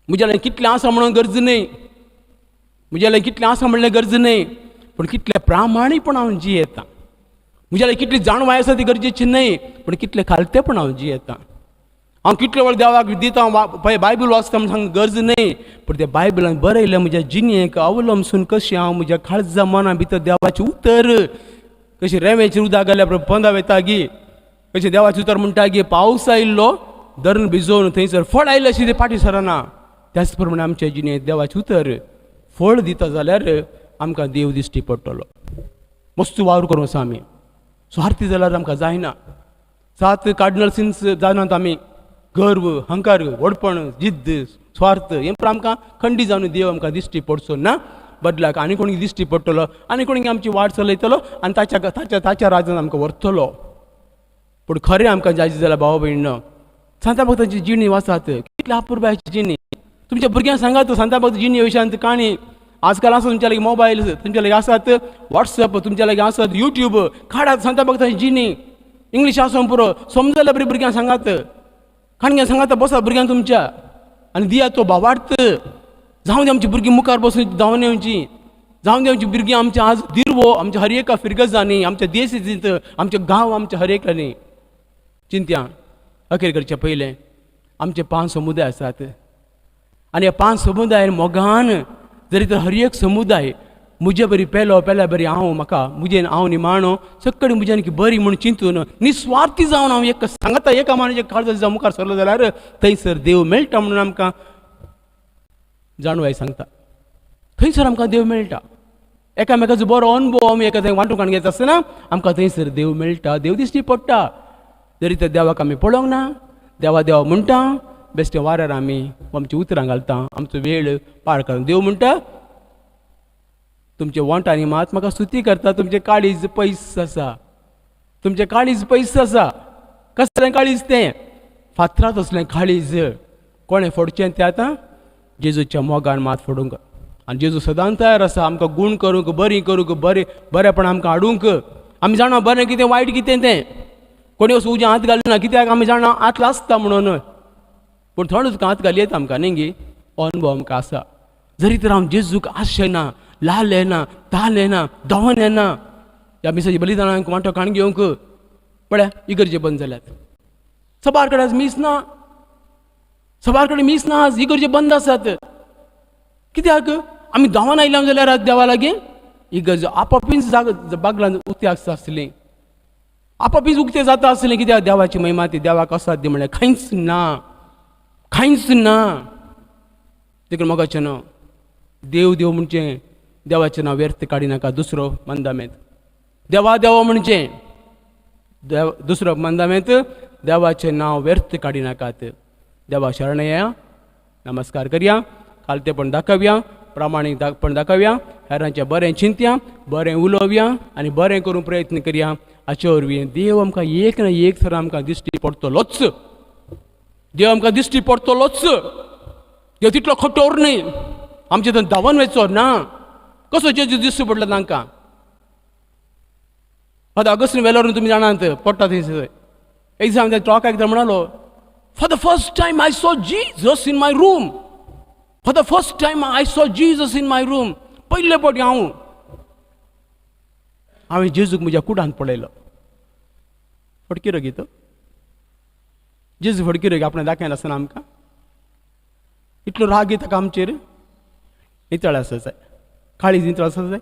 म्हज्या लागीं कितलें आसा म्हणून गरज न्हय, म्हज्या लागीं कितलें आसा म्हणलें गरज न्हय, पूण कितलें प्रामाणीकपण हांव जियेतां. म्हज्या लागीं कितली जाणवाय आसा ती गरजेची न्हय, पूण कितलें खालतेपण हांव जियेतां. हांव कितले वेळ देवाक दितां, बायबल वाचता म्हूण सांग गरज न्हय, पूण त्या बायबलान बरयलें म्हज्या जिणेक अवलंबसून कशें हांव म्हज्या काळजा मना भितर देवाचें उतर कशें रेंवेचेर उदक घाल्यार पोंदा वयता गी, कशें देवाचें उतर म्हणटा गी पावस आयिल्लो धरण भिजोवन थंयसर फळ आयिल्लें अशें तें फाटीं सरना. त्याच प्रमाणे आमच्या जिणेंत देवाचें उतर फळ दिता जाल्यार आमकां देव दिश्टी पडटलो. मस्त वावर करूं आसा आमी, स्वार्थी जाल्यार आमकां जायना. 7 कार्डिनल सिन्स जाणात आमी, गर्व, अहंकार, व्हडपण, जिद्द, स्वार्थ, हें पण आमकां खंडीत जावन देव आमकां दिश्टी पडचो ना. बदलाक आनी कोणीक दिश्टी पडटलो, आनी कोणीक आमची वाट चलयतलो आनी ताच्या ताच्या ताच्या राज्यांत आमकां व्हरतलो. पूण खरें आमकां जायचे जाल्यार भाव भयणीनो, सांता भक्तांची जिणी वाचात, कितली अपुरबायेची जिणी. तुमच्या भुरग्यांक सांगात सांता भक्त जिणी विशयांत काणी. आजकाल आसा तुमच्या लागीं मोबायल, तुमच्या लागीं आसात वॉट्सएप, तुमच्या लागीं आसात युट्यूब, काडात सांता भक्तांची जिणी. इंग्लीश आसून पुरो, समजल्या बरी भुरग्यांक सांगात, काणग्यां सांगात, बसात भुरग्यांक तुमच्या आनी दियात तो भावार्थ. जावं दी आमची भुरगीं मुखार बसून धांवन येवची, जावं दी आमची भुरगीं आमच्या आज दिरवो आमच्या हर एका फिरगजांनी, आमच्या देश, आमच्या गांव, आमच्या हर एकल्यांनी. चिंत्या अखेर करचें पयलें आमचे 5 समुदाय आसात आनी ह्या 5 समुदाय मोगान जरी तर हर एक समुदाय म्हजे बरी पेलो पेल्या बरी हांव म्हाका म्हजेन हांव निमाणो सगळी म्हज्यान की बरी म्हूण चिंतून निस्वार्थी जावन हांव एक सांगता एका मानाच्या काळजा जावन मुखार सरलो जाल्यार थंयसर देव मेळटा म्हणून आमकां जाणवाय सांगता. थंयसर आमकां देव मेळटा. एकामेकाचो बरो अनुभव आमी एका थंय वांटूंक घेता आसतना आमकां थंयसर देव मेळटा, देव दिश्टी पडटा. जरी तर देवाक आमी पळोवंक ना, देवा देवा म्हणटा, बेश्टे वाऱ्यार आमी आमची उतरां घालता, आमचो वेळ पाड करून. देव म्हणटा तुमचे वोंटांनी मात म्हाका स्तुती करता, तुमचें काळीज पयस आसा, तुमचें काळीज पयस आसा. कसलें काळीज तें? फातरात असलें काळीज. कोणें फोडचें तें आतां जेजूच्या मोगान मात फोडूंक. आनी जेजू सदांच तयार आसा आमकां गूण करूंक, बरी करूंक, बरें बरेपण आमकां हाडूंक. आमी जाणा बरें कितें वायट कितें तें, कोणी वचून उज्या हात घालना कित्याक आमी जाणा हात लासता म्हणून, पूण थोडो तुका हात घालयेत आमकां न्ही गी, हो अनुभव आमकां आसा. जरी तर हांव जेजूक आशें ना, लाल येना, ताल येना, दवन येना, ह्या मिसाच्या बलिदानाक वांटो काण घेवंक पळया इगर्जे बंद जाल्यात, सबार कडेन आज मीस ना, सबार कडेन मीस ना, आज इगर्जे बंद आसात. कित्याक आमी धांवन आयल्या जाल्यार आज देवा लागीं इगर्ज आपापीच जाग बागलान उक्ती आसता आसली, आपापीच उक्तें जाता आसलें. कित्याक देवाची महिमा ती देवाक असाध्य म्हणल्यार कांयच ना, कांयच ना. देखून मोगाचें नांव देव देव म्हणचें देवाचें नांव व्यर्थ काडिनाका. दुसरो मंदामेंत देवा देवा म्हणचें देव, दुसरो मंदामेंत देवाचें नांव व्यर्थ काडिनाकात. देवा शरण या, नमस्कार करया, खालतेपण दाखोवया. प्रामाणीकपण दाखोवया, हेरांचें बरें चिंतया, बरें उलोवया आनी बरें करूंक प्रयत्न करया. हाचे वरवीं देव आमकां एक ना एक थर आमकां दिश्टी पडटलोच, देव आमकां दिश्टी पडटलोच. देव तितलो कठोर न्हय आमचे थंय धांवन वचचो ना. कसो जेजू दिश्टी पडलो तांकां? फादर ऑगस्टीन वेलोरून तुमी जाणात पडटा थंयसर. एक दीस हांवें टॉक आयकता म्हणालो, for the first time I saw Jesus in my room, for the first time I saw Jesus in my room. पयले फावटी हांवें जेजूक म्हज्या कुडांत पळयलो. फटकिरो गी तो जेजू, फटकिरो गी आपणें दाखयनासतना आमकां इतलो राग येता ताका आमचेर. नितळ आसा जाय, काळीज नितळ आसा जाय,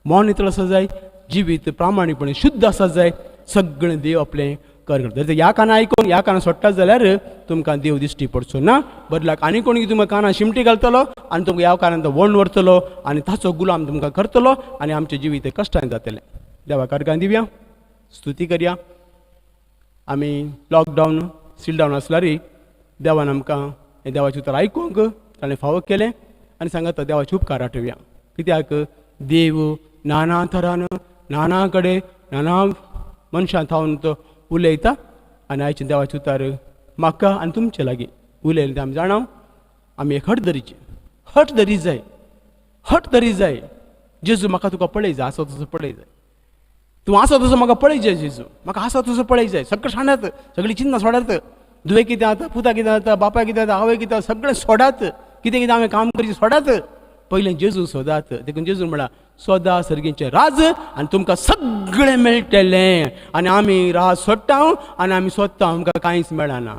मन नितळ आसा जाय, जिवीत प्रामाणीकपणे शुद्ध आसा जाय. सगळें देव आपलें कर करता. जर ह्या काना आयकून ह्या काना सोडटा जाल्यार तुमकां देव दिश्टी पडचो ना. बदलाक आनी कोण तुमकां काना शिमटी घालतलो आनी तुमकां ह्या कानान तो वण व्हरतलो आनी ताचो गुलाम तुमकां करतलो आनी आमचें जिवीत कश्टान जातलें. देवा कारगान दिवया, स्तुती करया. आमी लॉकडावन सीलडावन आसल्यारय देवान आमकां हें देवाचें उतर आयकूंक ताणें फावो केलें आनी सांगता देवाचे उपकार आठोवया. कित्याक देव नाना थरान नाना कडेन नाना मनशां थावन तो उलयता आनी आयचें देवाचें उतर म्हाका आनी तुमचे लागीं उलयलें तें आमी जाणा. आमी एक हट धरीची, हट धरी जाय, हट धरी जाय. जेजू म्हाका तुका पळय जाय, आसा तसो पळय जाय, तूं आसा तसो म्हाका पळय जाय जेजू, म्हाका आसा तसो पळय जाय. सगळें सांडात, सगळीं चिंता सोडात, धुवे कितें जाता, पुता कितें जाता, बापाय कितें जाता, आवय कितें जाता, सगळें सोडात. कितें कितें हांवें काम करचें सोडात, पयलें जेजू सोदात. देखून जेजू म्हळां सोदा सर्गीचें राज आनी तुमकां सगळें मेळटलें. आनी आमी राज सोडटा आनी आमी सोदता, आमकां कांयच मेळना,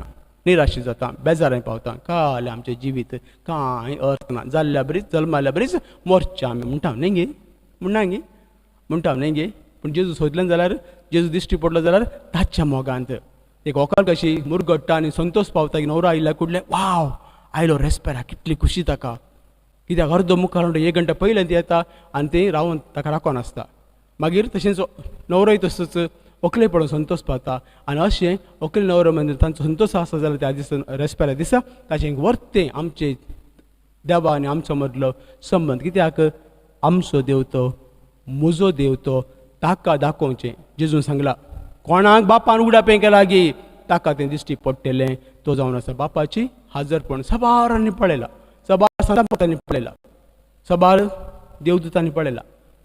निराशी जाता, बेजारांत पावता. काल आमचें जिवीत कांय अर्थ ना, जाल्ल्या बरीच जल्माल्या बरीच मोरचें आमी म्हणटा न्ही गे, म्हणना गे, म्हणटा न्ही गे. पूण जेजू सोदलें जाल्यार, जेजू दिश्टी पडलो जाल्यार ताच्या मोगांत एक व्हंकल कशी मुरगट्टा आनी संतोष पावता की न्हवरो आयिल्ल्या कुडलें, वाव आयलो रेस्पेरा, कितली खुशी ताका. कित्याक अर्दो मुखार म्हणटा एक घंटा पयलें ती येता आनी ती रावन ताका राखून आसता. मागीर तशेंच न्हवरोय तसोच व्हंकले पळोवन संतोष पावता आनी अशें व्हंकले न्हवरो म्हणजे तांचो संतोष आसा जाल्यार त्या दिसा रेस्पेरा दिसा ताचें वर्तें आमचें देवा आनी आमचो मदलो संबंद. कित्याक आमचो देव तो म्हजो देव तो ताका दाखोवचें. जेजून सांगला कोणाक बापान उगडापें केला गी ताका तें दिश्टी पडटलें. तो जावन आसा बापाची हाजरपण सबारांनी पळयला, सबार संतांनी पळयला, सबार देवदूतांनी पळयला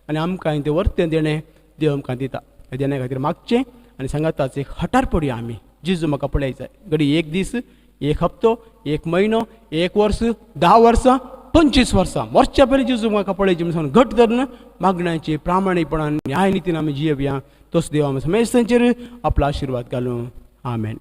आनी आमकां तें वर्तें देणें देव आमकां दिता. ह्या देण्या खातीर मागचें आनी सांगाताच एक हटार पडया आमी, जेजू म्हाका पळय जाय. घडी एक दीस, एक हप्तो, एक म्हयनो, एक वर्स, 10 वर्सां, 25 वर्सां, मरच्या पयलीं जेजू म्हाका पळयचें म्हूण सांगून घट धरून मागण्याची प्रामाणीकपणान न्याय नितीन आमी जियेवया. तोच देव आमी समेस्तांचेर आपलो आशिर्वाद घालूं. आमेन.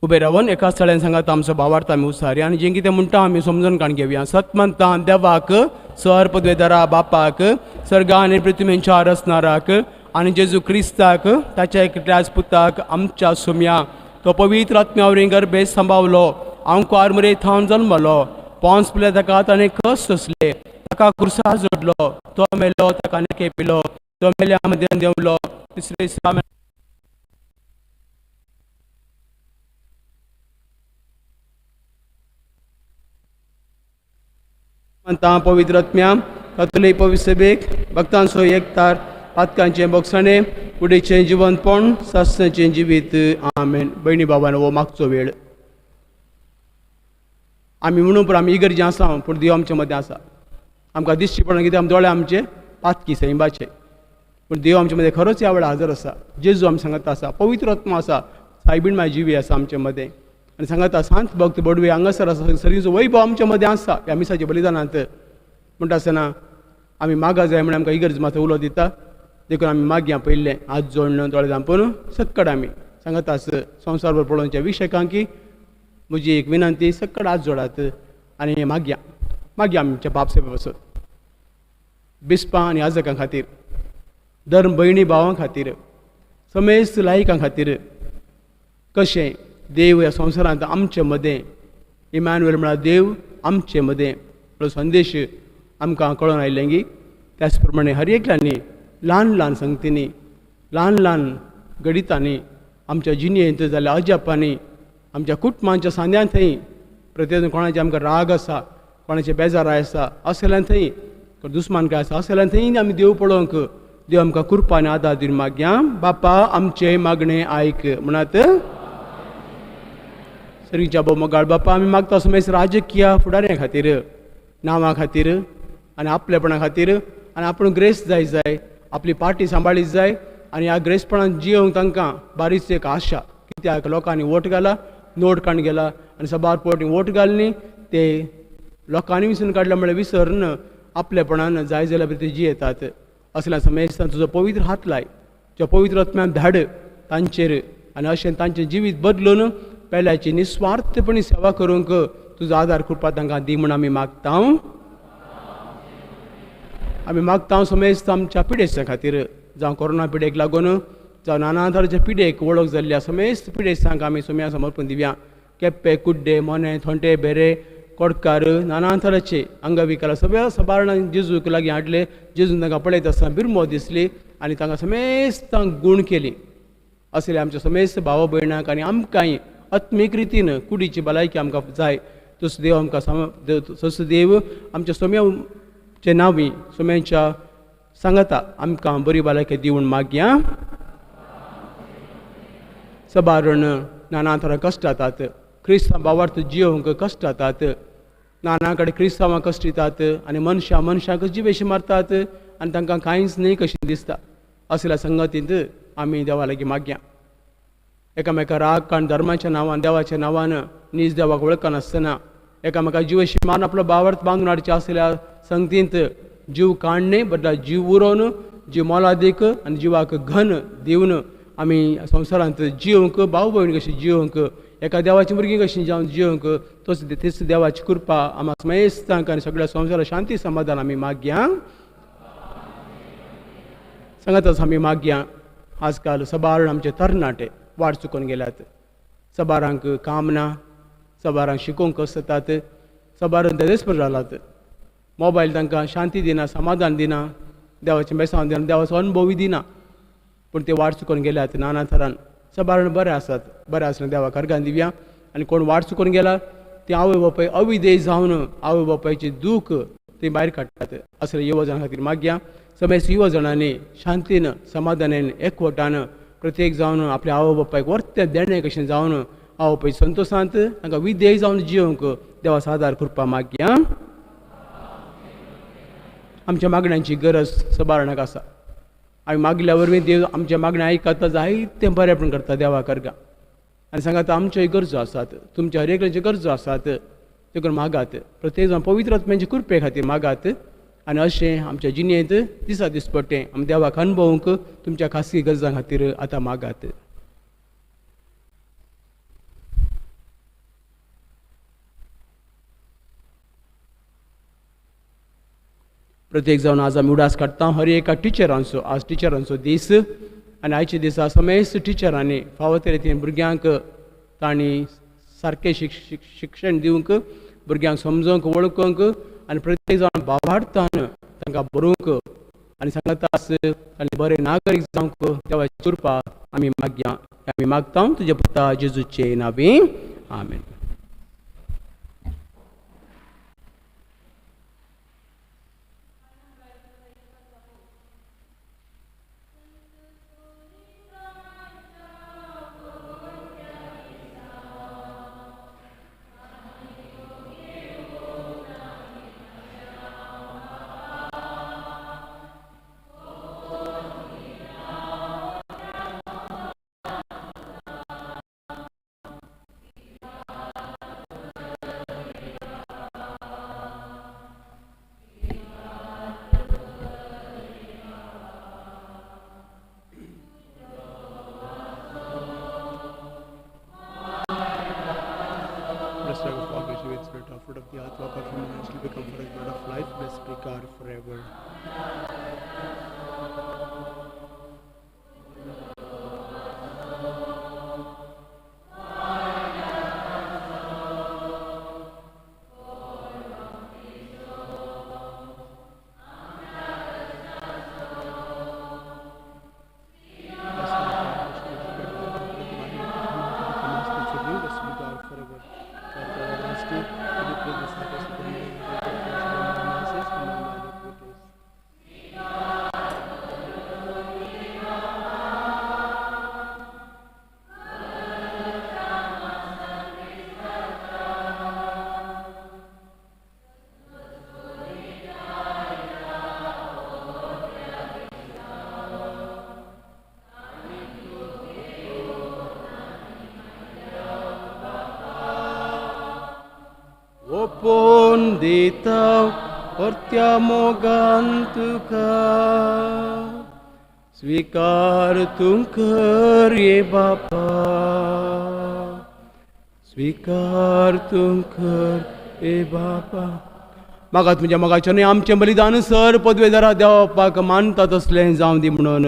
उबे रावन एका स्थळ्यान सांगात आमचो भावार्थ आमी उसारी आनी जें कितें म्हणटा आमी समजून काण घेवया. सतमंतान देवाक सर पदवेदारा बापाक सर्गा आनी पृथ्वीच्या रचणाराक आनी जेजू क्रिस्ताक ताच्या एकल्याच पुताक आमच्या सुम्या तो पवित्र आत्म्या वरवीं गर्भे सांबावलो, आंकवार मुरे थावन जल्मलो, पोंस पिले ताका ताणें कस सोंसले, ताका क्रुसार जोडलो, तो मेलो, ताका खेपिलो, तो मेल्या मदें देंवलो, तिसरे दिसा आतां पवित्र आत्म्या कातोलीक पवित्र सभेक भक्तांचो एकतार पातकांचें बोगसाणें कुडीचें जिवनपण सासणाचें जिवीत. आमेन. भयणी बाबान हो मागचो वेळ आमी म्हणून पूण आमी इगर्जी आसा पूण देव आमचे मदें आसा. आमकां दिश्टी पडना कित्याक आमचे दोळे आमचे पातकी सैंबाचे, पूण देव आमचे मदें खरोच ह्या वेळार हाजर आसा. जेजू आमी सांगत आसा, पवित्र आत्मा आसा, सायबीण माय जिवी आसा आमचे मदें आनी सांगता सांत भक्त बडवे हांगासर आसा, सरीचो वैभव आमच्या मदें आसा ह्या मिसाच्या बलिदानांत. म्हणटा आसतना आमी मागा जाय म्हण आमकां इगर्ज मातसो उलो दिता, देखून आमी मागया पयलें हात जोडून दोळे धांपून सक्कड आमी सांगता संवसारभर पळोवच्या विशकांकी म्हजी एक विनंती, सक्कड हात जोडात आनी मागया, मागया आमच्या बाप सेवे पासत, बिस्पां आनी याजकां खातीर, धर्म भयणी भावां खातीर, समेस्त लायकां खातीर. कशें देव ह्या संवसारांत आमचे मदें, इमानुएल म्हळ्यार देव आमचे मदें संदेश आमकां कळोन आयलें की त्याच प्रमाणे हर एकल्यांनी ल्हान ल्हान संगतींनी, ल्हान ल्हान गणितांनी, आमच्या जिणेंत जाल्यार अजापांनी, आमच्या कुटुंबाच्या सांद्यां थंय प्रत्येक कोणाचे आमकां राग आसा, कोणाचे बेजार आसा असल्यान थंय दुस्मान काय आसा असल्यान थंय आमी देव पळोवंक देव आमकां कृपा आनी आदार दिवन मागया. बापा आमचें मागणें आयक म्हणात. सरीच्या मोगाळ बापा, आमी मागता समेस्त राजकीय फुडाऱ्यां खातीर, नांवां खातीर आनी आपलेपणा खातीर आनी आपूण ग्रेस जाय जाय, आपली पार्टी सांबाळीत जाय आनी ह्या ग्रेसपणान जियोंक तांकां बारीच एक आशा, कित्याक लोकांनी वोट घाला, नोट काडून गेला आनी सबार पावटी वोट घालनी ते लोकांनी विसरून काडल्या म्हळ्यार विसरून आपलेपणान जाय जाल्यार ते जियेतात. असल्या समेस्तान तुजो पवित्र हात लाय, तुज्या पवित्र आत्म्यान धाड तांचेर आनी अशें तांचें जिवीत बदलून पेल्याची निस्वार्थपणी सेवा करूंक तुजो आदार कृपा तांकां दी म्हूण आमी मागता. आमी मागता समेस्त आमच्या पिडेस्तां खातीर, जावं कोरोना पिडेक लागून, जावं नाना तरांच्या पिडेक वळख जाल्ल्या समेस्त पिडेस्तांक आमी सोम्या समर्पण दिवया. केप्पे, कुड्डे, मोने, थोंटे, बेरे, कोडकार, नाना तरांचे अंगविकल सगळ्या सबारणां जेजूक लागीं हाडले. जेजून तांकां पळयत आसतना बिरमो दिसली आनी तांकां समेस्तांक गूण केली. असले आमच्या समेस्त भाव भयणांक आनी आमकांय आत्मीक रितीन कुडीची भलायकी आमकां जाय. तसो देव आमकां तसो देव आमच्या सोम्याचे नांवी सोम्यांच्या सांगाता आमकां बरी भलायकी दिवन मागया. सबारण नाना तरा कश्ट जातात, क्रिस्तांव भावार्थ जियोवंक कश्ट जातात, नाना कडेन क्रिस्तांवां कश्ट दितात आनी मनशां मनशांक जिवेशी मारतात आनी तांकां कांयच न्हय कशें दिसता. असल्या संगतींत आमी देवा लागीं मागया. एकामेका राग काण धर्माच्या नांवान, देवाच्या नांवान नीज देवाक वळखनासतना एकामेका जिवेशी मारून आपलो भावार्थ बांदून हाडचे असल्या संगतींत जीव काडणे बदला जीव उरोवन, जीव मोलादीक आनी जिवाक घन दिवन आमी संवसारांत जियोवंक, भाव भयण कशी जियोवंक, एका देवाची भुरगीं कशी जावन जियोवंक तोच तेच देवाची कृपा आमकां समेस्तांक आनी सगळ्या संवसाराक शांती समाधान आमी मागया. सांगातच आमी मागया. आजकाल सबार आमचे तरणाटे वाट चुकून गेल्यात, सबारांक काम ना, सबारांक शिकोवंक आसतात, सबारांक देदेस्पर जालात. मोबायल तांकां शांती दिना, समाधान दिना, देवाचें बेसांव दिना, देवाचो अनुभवूय दिना, पूण ते वाट चुकून गेल्यात नाना थरान. सबारण बरें आसात, बरें आसलें देवाक अर्गान दिवया. आनी कोण वाट चुकून गेला ते आवय बापाय अविदेय जावन आवय बापायची दूख ती भायर काडटात. असले युवजणां खातीर मागया. समेस्त युवजणांनी शांतीन, समाधानान, एकवटान प्रत्येक जावन आपल्या आवय बापायक वर्ते देणें कशें जावन आवय बापाय संतोशांत तांकां विदेय जावन जियोवंक देवा सादार कृपा मागया. आमच्या मागण्यांची गरज सबारणाक आसा. आमी मागल्या वरवीं देव आमच्या मागण्या आयकता, जायतें बरेंपण करता देवा कर्गा. आनी सांगात आमच्योय गरजो आसात, तुमच्या हर एकल्याच्यो गरजो आसात, देखून मागात. प्रत्येक जाण पवित्र आत्म्याचे कृपे खातीर मागात आनी अशें आमच्या जिणेंत दिसा दिसपट्टें आमी देवाक अणभवूंक तुमच्या खासगी गरजां खातीर आतां मागात. प्रत्येक जावन आज आमी उडास काडटा हर एका टिचरांचो. आज टिचरांचो दीस आनी आयच्या दिसा समेस्त टिचरांनी फावो ते रितीन भुरग्यांक तांणी सारकें शिक्षण दिवंक, भुरग्यांक समजोवंक, वळखूंक आनी प्रत्येक जावन भावार्थान तांकां बरोवंक आनी सांगाताच आनी बरे नागरीक जावंक देवाची कृपा आमी मागया. आमी मागता तुज्या पुता जेजूचे नांवी, आमेन. Fruit of the earth, walk of human shall become for us bread of life, blessed be God forever. ओपोवन दिता परत्या मोगान तुका स्वीकार तूं कर ये बापा स्वीकार तूं कर ए बापा. म्हाका तुमच्या मोगाचें न्हय आमचें बलिदान सर पदवेदारा देवपाक मानता तसलें जावं दी म्हणून.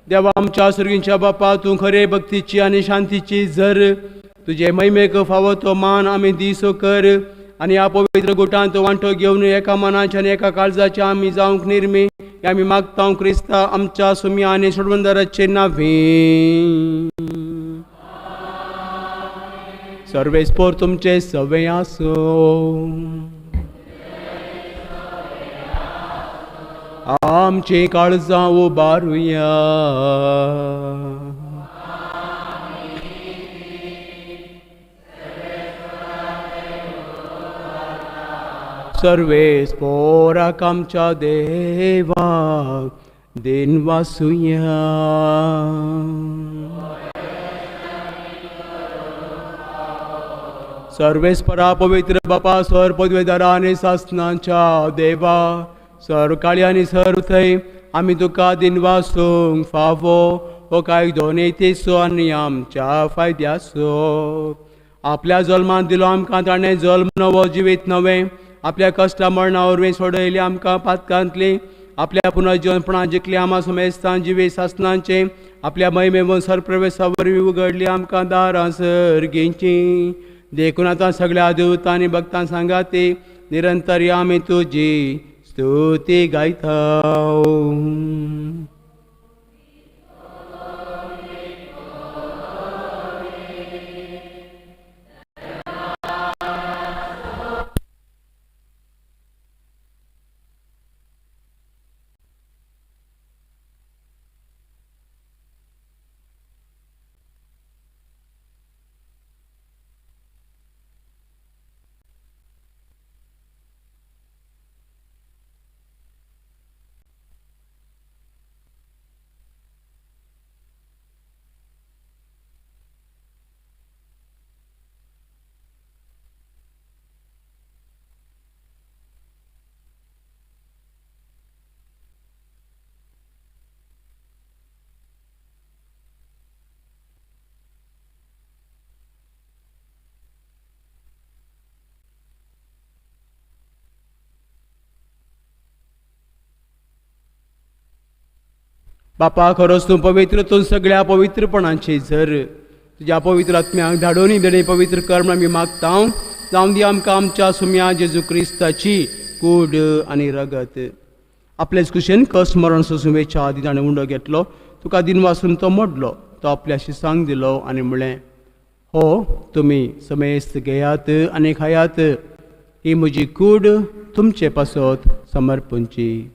देवा आमच्या सर्गींच्या बापा, तूं खरे भक्तीची आनी शांतीची झर, तुजे महिमेक फावो तो मान आमी दिसो कर आनी ह्या पवित्र गुटांत वांटो घेवन एका मनाच्या आनी एका काळजाच्या आमी जावंक निर्मी हे आमी मागता क्रिस्ता आमच्या सुम्या आनी सोडवंदराचे नांवी. सर्वेस्पोर तुमचे सवे आसूं. आमची काळजां उबारुया. सर्वेस्पोराक आमच्या देवाक दिनवासुया. सर्वेस्परा पवित्र बापा, सर पदवेदारा आनी सासनाच्या देवा, सर काळी आनी सर थंय आमी तुका दिनवासूंक फावो हो कायदो नेतीचो आनी आमच्या फायद्याचो. आपल्या जल्मान दिलो आमकां ताणें जल्म नवो जिवीत नवें, आपल्या कश्टा मरणा वरवीं सोडयली आमकां पातकांतली, आपल्या पुनर्जीवनपणान जिखली आमा समेस्तान जिवीत सासनाचें, आपल्या महिमेवन सरप्रवेसा वरवीं उगडली आमकां दारां सर्गींचीं. देखून आतां सगळ्या देवतां आनी भक्तां सांगाती निरंतर आमी तुजी स्तुती गायता. बापा, खरोच तूं पवित्र, तूं सगळ्या पवित्रपणाची झर, तुज्या पवित्र आत्म्याक धाडून देणे पवित्र कर म्हण आमी मागता. जावं दी आमकां आमच्या सुम्या जेजू क्रिस्ताची कूड आनी रगत. आपलेच कुशेन कस मरण सोसूं वेच्या आदी ताणें उंडो घेतलो, तुका दिनवासून तो मोडलो, तो आपल्या शिसांक दिलो आनी म्हणलें, हो तुमी समेस्त घेयात आनी खायात, ही म्हजी कूड तुमचे पासत समर्पणची.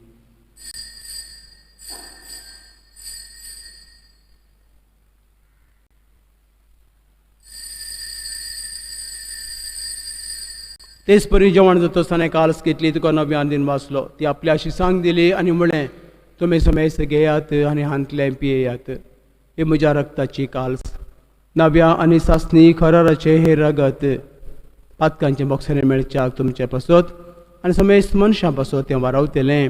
तेच परी जेवण जातच ताणें काल्स घेतली, तुका नव्यान दिन वाचलो, ती आपल्या शिसांक दिली आनी म्हणलें, तुमी समेस्त घेयात आनी हांतलें पियेयात, ही म्हज्या रक्ताची काल्स, नव्या आनी सासणी खराराचें हें रगत, पातकांचें बोक्सांनी मेळच्याक तुमचे पासत आनी समेस्त मनशां पासत तें वारावतलें,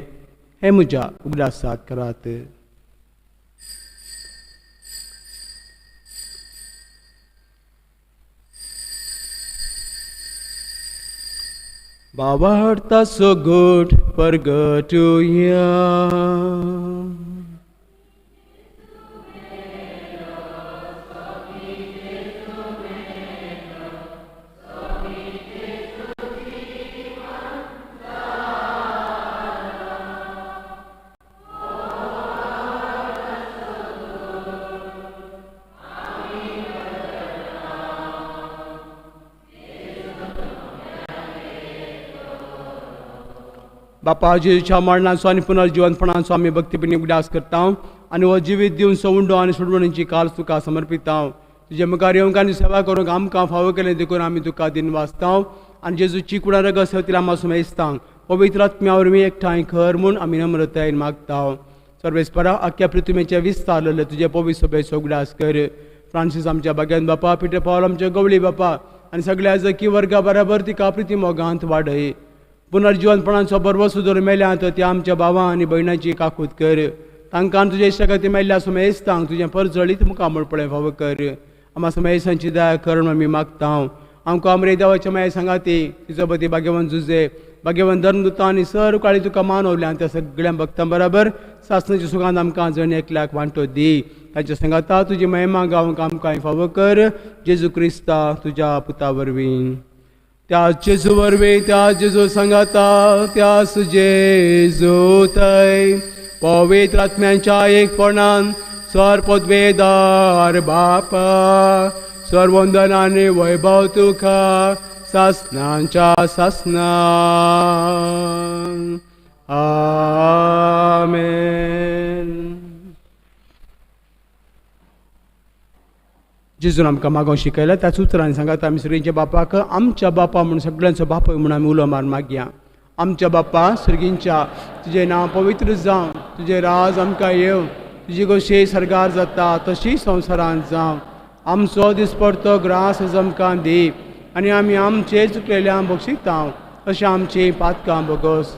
हें म्हज्या उगडासात करात. बाबा गोट परगटुया. बापा, जेजूच्या मरणाचो आनी पुनर्जिवनपणाचो आमी भक्तीपणी उगडास करता आनी हो जिवीत दिवन सवंडो आनी सोडवणीची काल तुका समर्पिता. तुजे मुखार येवंक आनी सेवा करूंक आमकां फावो केलें देखून आमी तुका दिन वाचता आनी जेजूची कुडा रगत सेवतील आमा सुमेस्तांक पवित्र आत्म्या वरवीं एकठांय कर म्हूण आमी नम्रतायेन मागता. सर्वेस्परा आख्या पृथ्वीचे विस्तारलेले तुजे पवित्र सभे उगडास कर. फ्रांसीस आमच्या बाग्यान बापा, पिटर पावल आमच्या गवळी बापा आनी सगळ्या जकी वर्गा बराबर तिका प्रिती मोगांत वाडय. पुनर्जिवनपणाचो बरवसो दवर मेल्यांत त्या आमच्या भावां आनी भयणांची काकूत कर. तांकां तुजे इश्टागती मेल्ल्या समेस्तांक तुजें परजळीत मुखामळ पळय फावो कर. आमा समेस्तांची दया कर आमी मागता. आमकां आमरे देवाच्या माया सांगाती तिजो बती भाग्यवंत जुजे भाग्यवंत धर्मदुता आनी सर काळी तुका मानवल्या त्या सगळ्या भक्तां बराबर सासणाच्या सुखान आमकां जण एकल्याक वांटो दी. तांच्या सांगाता तुजी महिमा गावंक आमकां फावो कर. जेजू क्रिस्ता तुज्या पुता वरवीं. त्या जेजू वरवीं, त्या जेजू सांगाता, त्या जेजू थंय पवित्र आत्म्यांच्या एकपणान सर पदवेदार बापा सर्वंदन आनी वैभव तुका सासनांच्या सासनां. आमेन. जेजून आमकां मागोवंक शिकयलें त्याच उतरान सांगात आमी सगळ्यांच्या बापाक आमच्या बापा म्हूण सगळ्यांचो बापूय म्हूण आमी उलो मारून मागया. आमच्या बापा सर्गींच्या, तुजें नांव पवित्र जावं, तुजें राज आमकां येवं, तुजी गोशी सर्गार जाता तशी संवसारांत जावं. आमचो दिसपडतो ग्रास आमकां दी आनी आमी आमचे चुकलेल्या बक्षिता तशें आमची पातकां भोगोस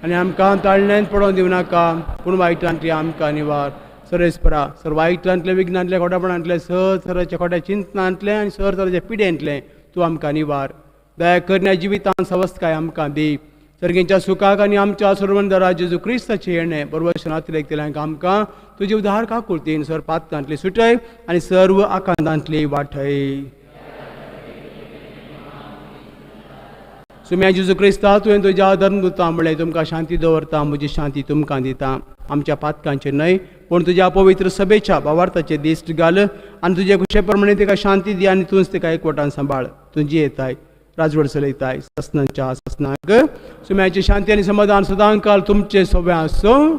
आनी आमकां ताळण्यान पडोवन दिवं नाका पूण वायटांतली आमकां निवार. सरेस्परा सर वायटांतले विघ्नांतले खोटेपणांतले सर थराच्या खोट्या चिंतनांतले आनी सर थराच्या पिड्यांतले तूं आमकां निवार. दया करण्या जिवितान सवस्तकाय आमकां दी. सर्गींच्या सुखाक आनी आमच्या सर्वंदरा जेजू क्रिस्ताचें येणें बरोबर शनातलें आमकां तुजे उदार काकुळतीन सर पातकांतली सुटय आनी सर्व आकांतांतली वाटय. सुम्या जेजू क्रिस्ता तुवें तुज्या धर्मदुता म्हणलें तुमकां शांती दवरता, म्हजी शांती तुमकां दिता. आमच्या पातकांचेर न्हय पूण तुज्या पवित्र सभेच्या भावार्थाचे दिश्ट घाल आनी तुजे खुशे प्रमाणे तिका शांती दी आनी तूंच तिका एकवटान सांबाळ. तूं जियेताय, राजवट चलयताय ससनांच्या ससनाक. सुम्याची शांती आनी समाधान सदांकाल तुमचे सोबे आसूं.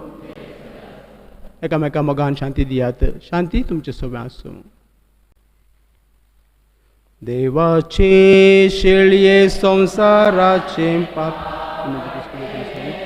एकामेका मोगान शांती दियात. शांती तुमचे सोबे आसूं. देवाचे शेळये संवसाराचे पाप आमकां जिवीत.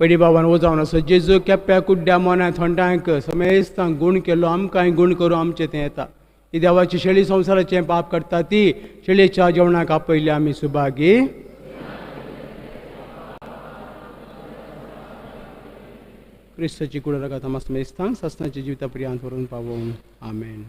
पयलीं बाबान वो जावन आसा जेजू केप्या कुड्ड्या मोन्या थोंडांक समेस्तांक गूण केलो आमकांय गूण करूं आमचें तें येता. ही देवाची शेळी संवसाराचें पाप करता ती शेळयेच्या जेवणाक आपयली आमी सुभागी. क्रिस्ताची कूड रगत आमकां समेस्तांक सासणाच्या जिविता पर्यंत व्हरून पावोवं. आमेन.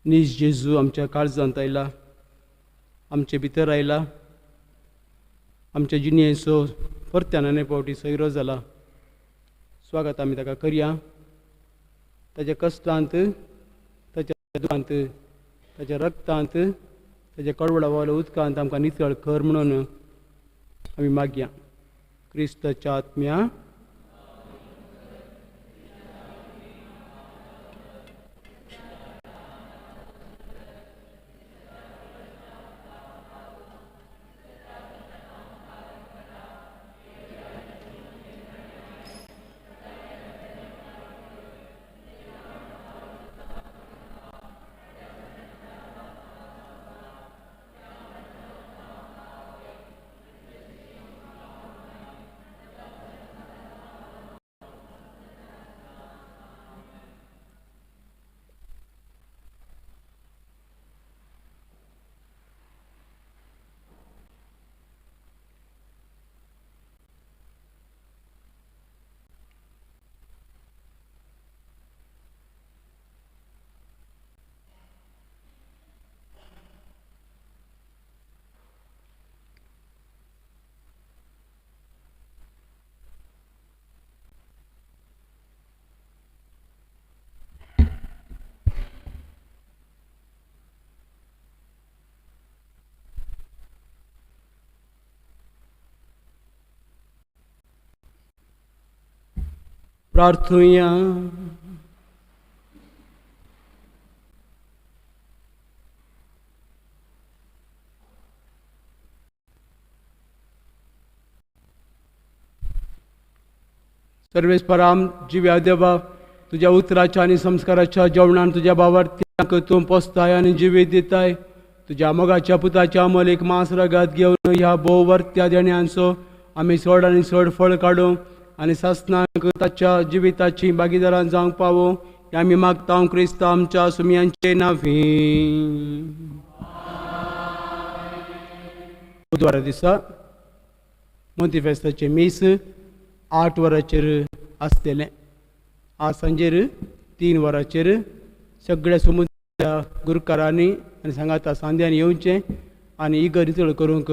नीज जेजू आमच्या काळजांत आयला, आमचे भितर आयला, आमच्या जिणेचो परत्यान आनी फावटी सैरो जाला. स्वागत आमी ताका करया. ताच्या कश्टांत, ताच्या दुखांत, ताच्या रक्तांत, ताच्या कडवडा वयल्या उदकांत आमकां नितळ कर म्हणून आमी मागया. क्रिस्ताच्या आत्म्या प्रार्थुया. सर्वेस्पराम जिव्या देवा, तुज्या उतराच्या आनी संस्काराच्या जेवणान तुज्या बाबार्थ्यांक तूं पोसताय आनी जिवीत दिताय. तुज्या मोगाच्या पुताच्या अमोल मांस रगात घेवन ह्या भोववर्त्या देण्यांचो आमी चड आनी चड फळ काडूं आनी सासणाक ताच्या जिविताची भागीदारां जावंक पावो हें आमी मागता क्रिस्तांव आमच्या सुमयांचे नांवी. बुधवारा दिसा मोंती फेस्ताचें मीस 8 वरांचेर आसतलें. आज सांजेर 3 वरांचेर सगळ्या समुदाया गुरकारांनी आनी सांगाता सांद्यांनी येवचें आनी इगर्ज नितळ करूंक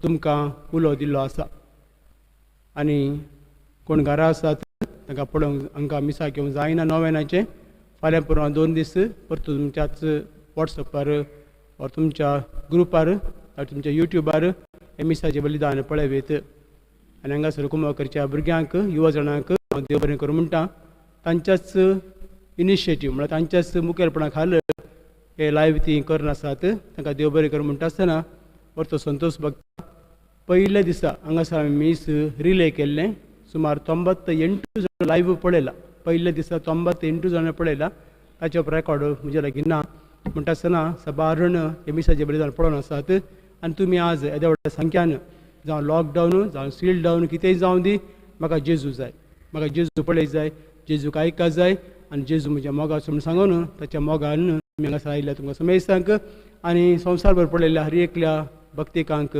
तुमकां उलो दिल्लो आसा. आनी कोण घरा आसात तांकां पळोवंक हांकां मिसाक येवंक जायना नोवेनाचें, फाल्यां पुरो 2 दीस परतून तुमच्याच वॉट्सएपार वा तुमच्या ग्रुपार वा तुमच्या युट्यूबार हे मिसाचें बलिदान पळयत. आनी हांगासर कुमकरच्या भुरग्यांक, युवा जाणांक हांव देव बरें करूं म्हणटा. तांच्याच इनिशिएटीव म्हळ्यार तांच्याच मुखेलपणा खाल हे लायव्ह ती करनासात. तांकां देव बरें करूं म्हणटा आसतना परतो संतोश भोगता. पयल्या दिसा हांगासर आमी मीस रिले केल्लें. सुमार 98 जाणां लायव्ह पळयला. पयल्या दिसा 98 जाणां पळयला. ताचे रेकॉर्ड म्हज्या लागीं ना. म्हणटा आसतना सबारण हे मिसाचें बलिदान पळोवन आसात. आनी तुमी आज येद्या व्हडल्या संख्यान, जावं लॉकडावन जावं सील डावन कितेंय जावं दी, म्हाका जेजू जाय, म्हाका जेजू पळय जाय, जेजूक आयका जाय आनी जेजू म्हज्या मोगाचो म्हूण सांगून ताच्या मोगान तुमी हांगासर आयिल्ल्या तुमकां समेस्तांक आनी संवसारभर पळयल्ल्या हर एकल्या भक्तिकांक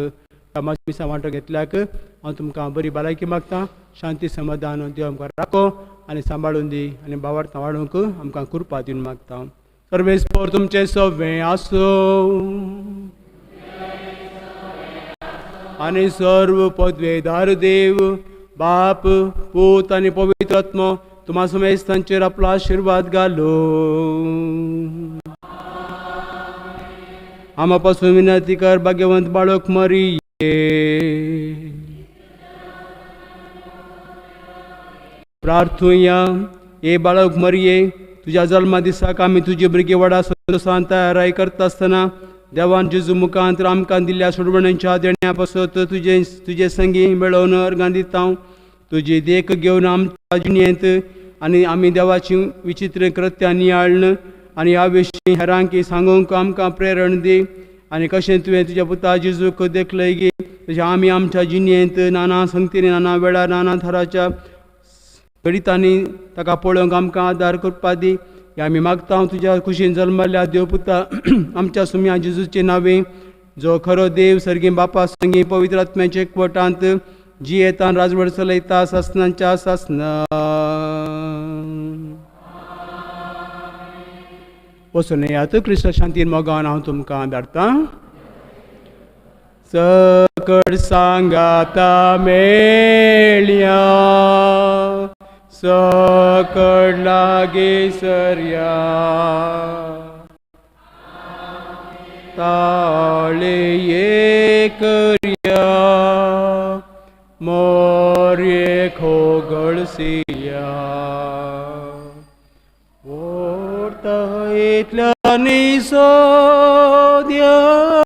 मिसां वांटो घेतल्याक हांव तुमकां बरी भलायकी मागता. शांती समाधान देव आमकां राखो आनी सांबाळून दी आनी भावार्थ वाडोवंक आमकां कृपा दिवन मागता. सर्वेस्पर तुमचें सगळें आसूं आनी सर्व पदवेदार देव बाप पूत आनी पवित्र आत्मो तुमा समेस्तांचेर आपलो आशिर्वाद घालूं. आमा पासून विनंती कर भाग्यवंत बाळक मरिये. प्रार्थुया. हे बाळक मरिये, तुज्या जल्मा दिसाक आमी तुजी भुरगीं व्हडा संतोशान तयाराय करता आसतना देवान जेजू मुखांत आमकां दिल्ल्या सोडवण्यांच्या देण्या पासत तुजे तुजे संगी मेळोवन अर्गां दिता. तुजी देख घेवन आमच्या जिणेंत आनी आमी देवाची विचित्र कृत्यां नियाळ्न आनी ह्या विशीं हेरांक सांगूंक आमकां प्रेरण दी. आनी कशें तुवें तुज्या पुता जेजूक देखलय गी तशें आमी आमच्या जिणेंत नाना संगतींनी नाना वेळार नाना थराच्या घडितांनी ताका पळोवंक आमकां आदार करपा दी. हे आमी मागता तुज्या कुशीन जल्मल्ल्या देवपुता आमच्या सुम्या जेजूचे नांवे, जो खरो देव सर्गी बापा संगी पवित्र आत्म्याचे एकवटांत जियेतान राजवट चलयता सासनाच्या सासना. वचून येयात. क्रिस्त शांतीन मोगान हांव तुमकां धाडटां. सकड सांगाता मेळया, सकड लागीं सरया, ताळये करया, मोरये खोगळसिया. ओडता इतल्यानी सोड.